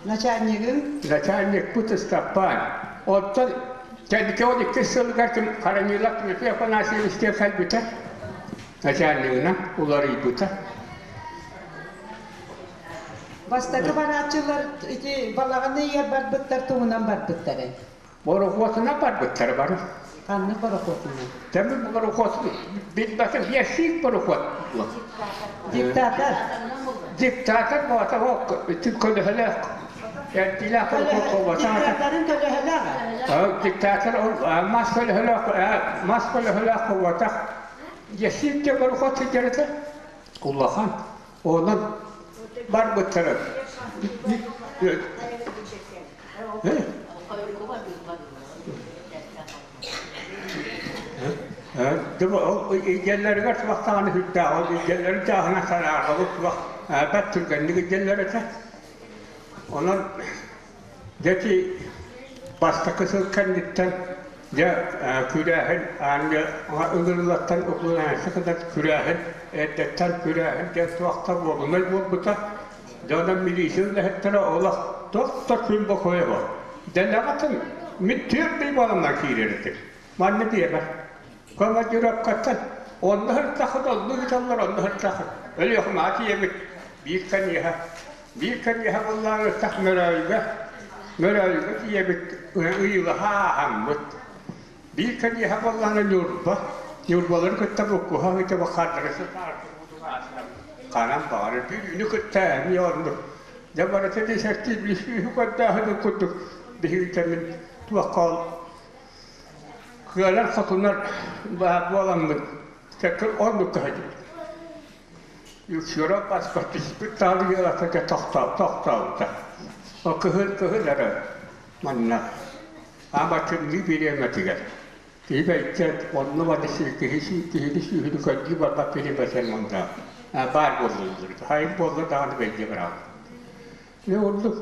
Начальнигыҥ? Начальникпыт Ыстаппаан. Оттон кэнники ол иккис сылыгар Харанилов Тимофей Афанасьевич диэн кэлбитэ. Начальнигынан уларыйбыта. Бастакы барааччылар ити балаҕаны ыйар барбыттар туһунан барбыттар Борохуотунан барбыттара бары. Ханнык борохуотунан? Тэмир борохуот билбэтим ящик борохуот. Диктатор. Диктатор буолата ити көлөһөлөөх. Эрдилээх борохуот буолбатах. Диктаторын көлөһөлөөх. Диктатор ол мас көлөһөлөөх мас көлөһөлөөх буолбатах. Ящик диэн борохуот сылдьар этэ. Улахан. Онон барбыттара. Илдьэллэригэр туохтаҕына сүрдээх ол илдьэллэрин чааһынан санаарҕабыт туох бэрт түргэнник илдьэллэр этэ. Онон дьэ ити бастакы сыл кэнниттэн дьэ күрээһин аанньа ыҥырыллаттан уклоняйся кытар күрээһин эрдэттэн күрээһин диэн туохта буолунай буолбута. Дьонум милиция үлэһиттэрэ олох туох да күн бокуойа суох. Дэлэҕэтин мин түөрт ый буоланнар киирэр этим. Манна диэмэ. Командировкаттан онно сырыттаххыт онно ыыталлар, онно сырыттаххыт. Өлүөхүмэҕэ тиийэбит биир кэниэхэ. Биир кэниэхэ буоллаҕына ыттах Мөрөөйүгэ Мөрөөйүгэ тиийэбит ыйылаһа ааһаммыт. Биир кэниэхэ буоллаҕына Ньурба. Ньурбалары кытта буккуһа ыйта бахаардара сытаар Ханан баҕарар Бүлүүнү кытта эмиэ оннук. Дьэ барыта десертии билсүүһү көрдөөһүнүн курдук биһигитэ мин туохха ол кыалар-хотунар баар буоламмын тэккэ оннук көһөдүбүт. Юксюра паспортиспыт таалыйалата дьэ тохтообута. О кыһыл кыһыл эрэ манна аама тымныы бириэмэтигэр киһи бэйдэ онно манна киһи киһини сүүһүнү көрдүү барбат бириэмэтигэр манна баар буоллуллар. Хайын буолла даҕаны бэйдэ бараҕын. Дьэ ордук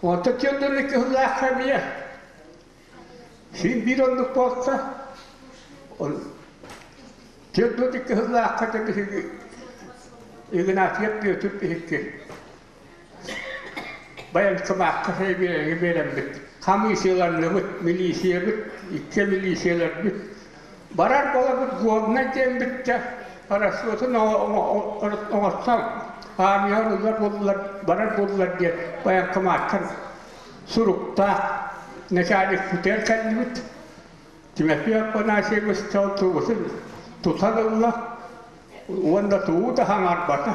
онто тиэрдэрэ кыһыллаахха эмиэ син биир оннук буолта. Тиэрдэрэ кыһыллаахха да биһиги Игнатьев Петр биһикки Байаҥкамаахха биэрэҥи биэрэммит, хамыысыйаланныбыт, милииссийэбит, икки милииссийэлэрбит барар буолабыт Горнай диэммит да расчетун оҥостон армияҕа ылар буоллулар, барар буоллулар диэн байаҥкамааттан суруктаах начальник күтэр кэллибит. Тимофей Афанасьевич тубутун тутан ылла уонна тугу да хаҥарбата.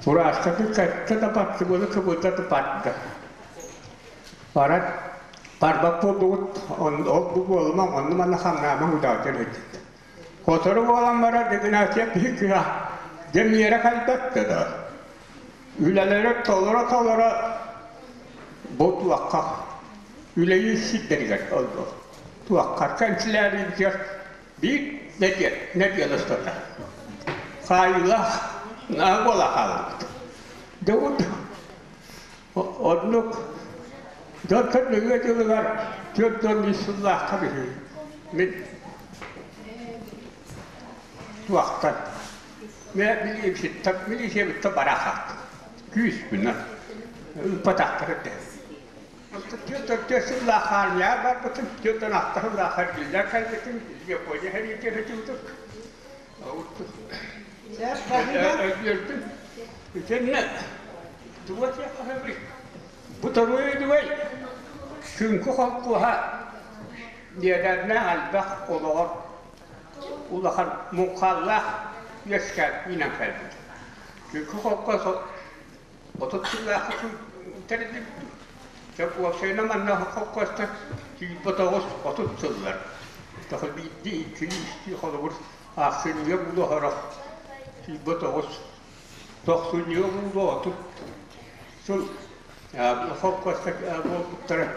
Тураастаты кэттэ да баттыбыны кыбыта да барда. Баран барбат буоллугут, ол бу буолумаҥ, онну манна хамнаамаҥ удаатан эттит. Хотору буолан баран Игнатьев кыа дьэ миэрэ кэлбэттэ да. Үлэлэри толоро-толоро бу туохха үлэйи сирдэригэр олбу туохха кэнсилээрийдэр биир нэдиэлэ устата хаайыылаах наһаа буола хаалбыт. Дьэ оннук дьонтон нөҥүө дьылыгар 43 сыллаахха биһи мин туохтан милициябыттан бара хаалбыт. Күүспүнэн ыыппатахтара этэ. Түөрт сыллаах армияҕа барбытым, 46 сыллаах эргиллэн кэлбитим, Япония сэриитигэр сылдьыбытым. Өлбүтүм. Итиннэ тугу этиэххэ сөбүй? Бу торуой үдүгэй Күҥкү холкуоһа диэдэрнээх элбэх олоҕор улахан муҥхаллаах үөскээн үүнэн кэлбит. Күҥкү холкуос 30 сыллаахха тэриллибит. Сөп уопсайынан манна холкуоста 29 30 сыллар. Тоҕо биирдии, иккилии, үстүү холобур ахсынньыга буолуо сорох 29 тохсунньуга буолуо 30 сыл холкуоста буолбуттара.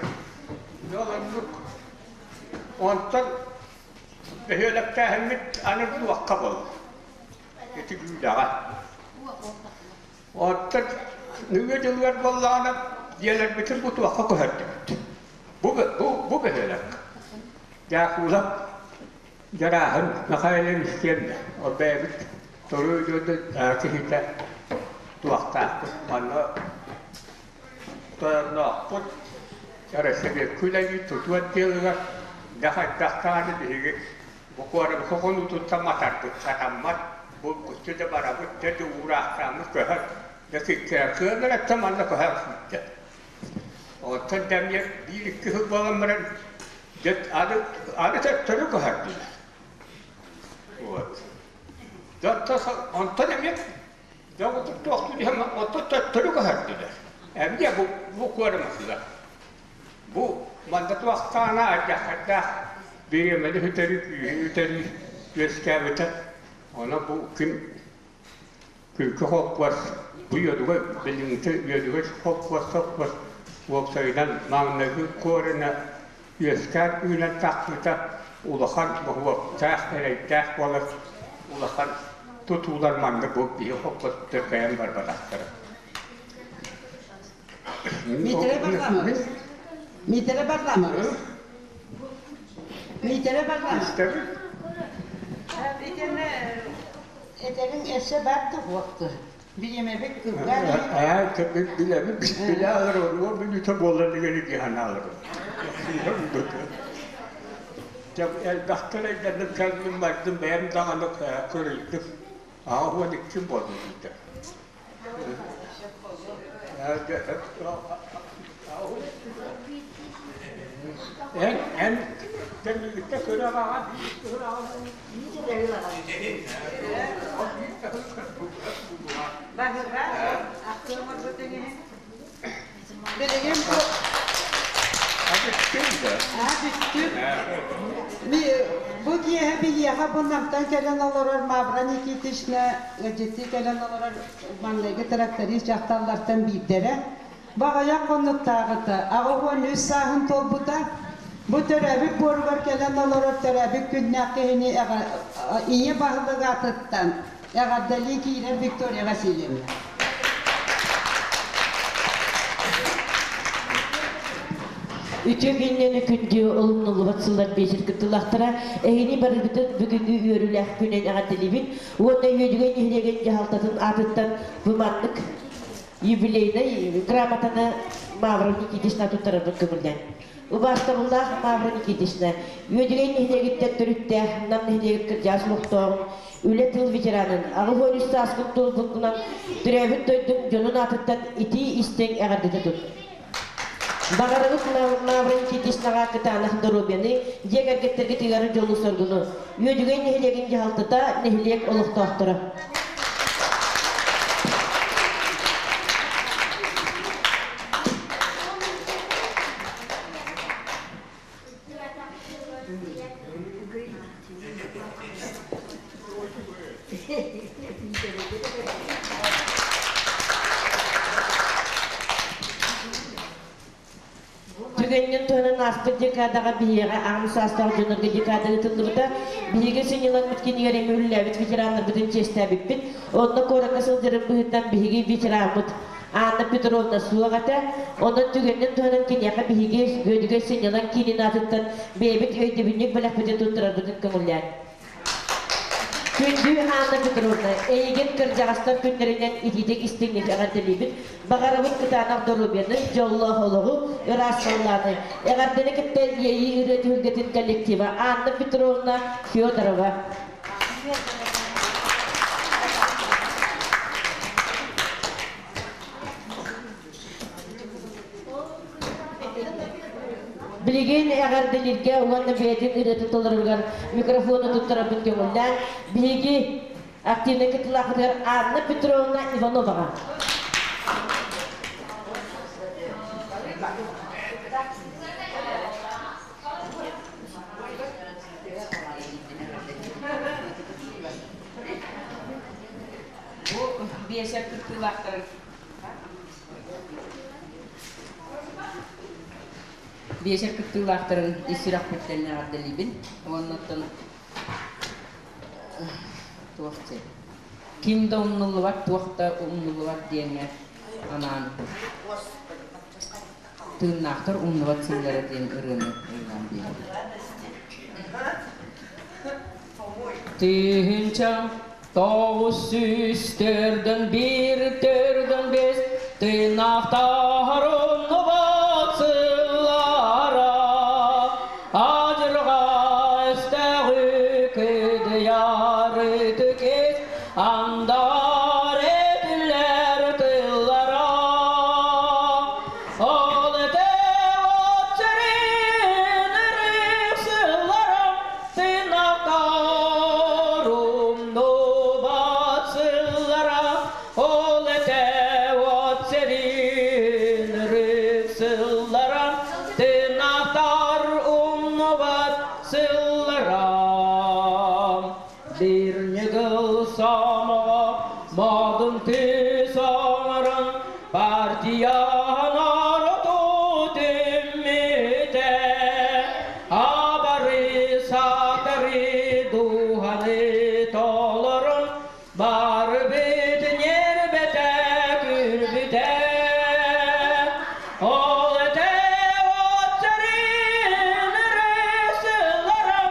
Оннук. Онтон бөһүөлэктээһиммит аны туохха буолла? Ити күүлэҕэ. Оттон нөҥүө дьылыгар буоллаҕына дьиэлэрбитин бу туохха көһөрдүбүт. Бу, бу, бу бөһүөлэк. Дьаакуулап Дьарааһын Михайлович диэн ол бэйэбит торуй дойду киһитэ туохтаахпыт. Манна тойонноохпут. Россия үлэлии тутуу отделыгар дьэ хайдах даҕаны биһиги Бу куоракка хонуутуттан матарбыт сатаммат, булгуччу да барабыт, дьэ да уураахтааммыт көһөр, дьэ киккэрэ кыалларыттан манна көһөн киирдэ. Оттон дэмиэ биир-икки сыл буолан баран, дьэ аны, аны төттөрү көһөрдүлэр. Вот. Дьэ онтон эмиэ дьэ отут туохтуу иһэн оттон төттөрү көһөрдүлэр. Эмиэ бу, бу куораматыгар. Бу манна туохтаана алдьархайдаах бириэмэни сүтэрии, күүһү үтэрии үөскээбитэ. Онон бу күн күлкү холкуос бу үөдүгэй билиҥҥитэ үөдүгэй холкуос сопхуос уопсайынан маҥнайгы корена үөскээн үүнэн тахсыыта улахан боһуоктаах, эрэйдээх буолар улахан тутуулар манна бу биһи холкуоспутугар кыайан барбатахтара. Миитэрэ Варламович. Миитэрэ Варламович. Миитэрэ Варламович. Итиннэ этэриҥ эссе бар да буолту. Бириэмэбит кылгаан Билэбит билэ алар оруо бүлүүтэ буолар дигени диһанаалар. Элбэхтэр өйдөнүп кэллим бардым бэйэм даҕаны көрүлдүм. 82 буолдум дийтэ. Эн эн кэмигиттэ көрө аҕаҕа Баһыга ахтыамарбытын иһин Билигин бу Бүттүм. Бу киэһэ биһиэхэ бу Намтан кэлэн олорор Мавра Никитична ыалдьыттыы кэлэн олорор маҥнайгы тракторист дьахталлартан биирдэрэ. Баҕайах хоннуктааҕыта 83 сааһын туолбута. Бу төрөөбүт буоругар кэлэн олорор төрөөбүт күннээх киһини ийэ баһылык аатыттан эҕэрдэлии киирэр Виктория Васильевна. Үтүө күннэни күндү олумнуллубат сыллар биэсир кыттылахтара эһини барыбытын бүгүҥҥү үөрүүлээх күнэн эҕэрдэлиибит уонна Үөдүгэй нэһилиэгин дьаһалтатын аатыттан бу маннык юбилейнай грамотаны Мавра Никитична туттарарбын көҥүллээн. Убаастабыллаах Мавра Никитична, Үөдүгэй нэһилиэгиттэн төрүттээх Нам нэһилиэгин кырдьаҕас олохтооҕун, үлэ тыл ветеранын, 83 сааскын туолбуккунан төрөөбүт дойдуҥ дьонун аатыттан итии истиҥ эҕэрдэтэ тут. Баҕарабыт Мавра Никитичнаҕа кытаанах доруобуйаны, дьиэ кэргэттэргитигэр дьолу-соргуну. Үөдүгэй нэһилиэгин дьаһалтата, нэһилиэк олохтоохторо. Түгэнинэн туһанан ааспыт декадаҕа биһиэхэ аҕам саастаах дьоннорго декада ыытыллыбыта. Биһиги сынньалаҥмыт кинигэр эми үлэлээбит ветераннарбытын чиэстээбиппит. Онно куоракка сылдьарын быһыытынан биһиги ветераммыт Анна Петровна суох этэ. Онон түгэнинэн туһанан киниэхэ биһиги Үөдүгэй сынньалаҥ киинин аатыттан бэйэбит өйдөбүнньүк бэлэхпитин туттарарбытын көҥүллээн. Күндү Анна Петровна, эйигин кырдьаҕастар күннэринэн итиитик истиҥник эҕэрдэлиибит. Баҕарабыт кытаанах доруобуйаны, дьоллоох олоҕу, ыраас халлааны. Эҕэрдэни кытта Иэйии ырыа түһүлгэтин коллектива Анна Петровна Федорова. Билигин эҕэрдэлииргэ уонна бэйэтин ырыатын толороругар микрофону туттарарбын көҥүллээн, биһиги активнай кыттыылаахпытыгар Анна Петровна Ивановаҕа. Бу биэсэр кыттыылаахтарын Биэсэр кыттыылаахтарын ис сүрэхпиттэн эҕэрдэлиибин уонна оттон туох диэн ким да умнуллубат, туох да умнуллубат диэҥҥэ анаан тыыннаахтар умнубат сыллара диэн ырыаны ыллаан биэрдим. Тыһыынча 941 405 тыыннаахтар умнубат сыллара адьырҕа өстөөҕү кыдыйар ытык андар этиллэр тыллара ол этэ от сирин ырык сыллара Тыынахтар умнубат сыллара, ол этэ от сэрин ырык сыллара, тыынахтар умнубат сыллара. Бір ньыгыл сомоҕо модун күүс оҥорон партия норуоту түммүтэ абары сатары дууһаны толорон барбыт ньиэрбэтэ күрбүтэ ол этэ от сэрин сыллара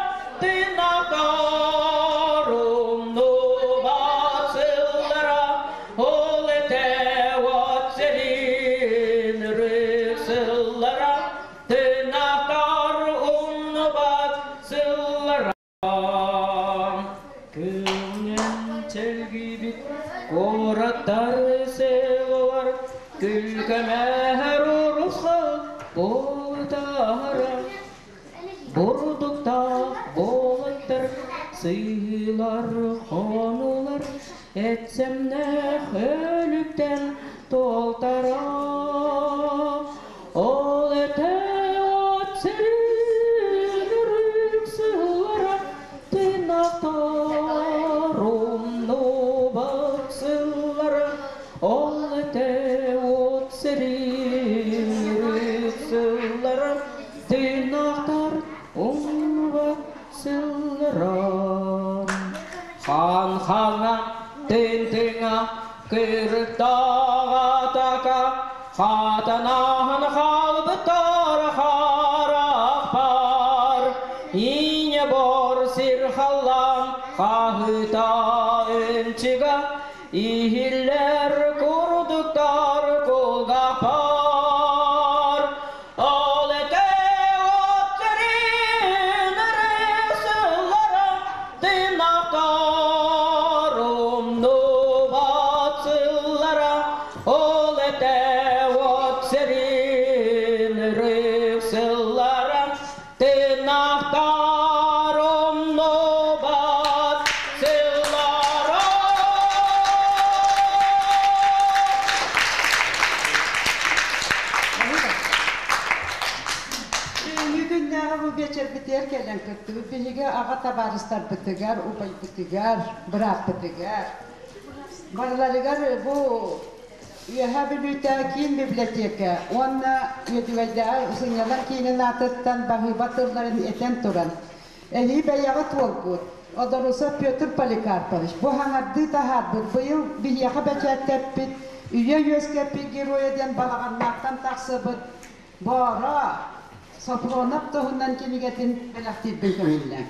тыынахтар умнубат сыллара ол этэ от сэрин сыллара тыынахтар умнубат сыллара Күнүн чэлгийбит куораттар селолар күлкэмэһэр урусхал буолтара бурдуктаах буолаттар сыылар хонулар этсэмнээх өлүктэн туолтара ол этэ от сирин үрүҥ сыллара тыынахтар умнубат сыллара ол этэ от сирин. сыллара Хан хаҥа тын-тыҥа кырыктаҕатака хатанаһан хаалбыттар харахпар Ине бор сир халлаан хаһыта ынчыга иһиллэр курдуктар кулгаахпар Ол этэ оттерин сыллара тыынахтар умнубат сыллара Ол этэ оттерин сыллара тыынахтар умнубат сыллара. Бүгүҥҥү күннээҕи бу биэчэрбитигэр кэлэн кыттыбыт биһиги аҕа табаарыстарбытыгар, убайбытыгар, бырааппытыгар барыларыгар бу Үөһээ Бүлүүтээҕи киин библиотека уонна Үөдүгэйдээҕи сынньалаҥ киинин аатыттан баһыыба тылларын этэн туран, эһии бэйэҕит уолгут Одорусов Петр Поликарпович бу хаҥардыы таһаарбыт быйыл биһиэхэ бэчээттэппит Үйэ үөскэппит геройа диэн балаҕаннаахтан тахсыбыт Бооро Софронов туһунан кинигэтин бэлэхтиирбин көҥүллээҥ.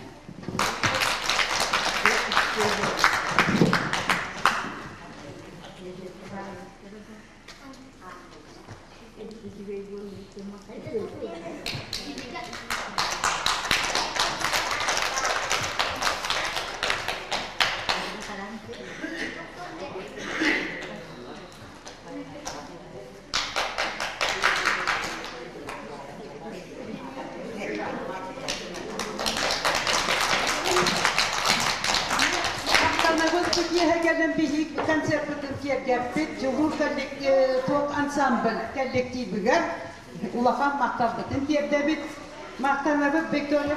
Махтанабыт бу киэһэ кэлэн биһиги концерпытын киэргэппит Дьулуур туох ансамбль коллективыгар улахан махталбытын тиэрдэбит. Махтанабыт Виктория.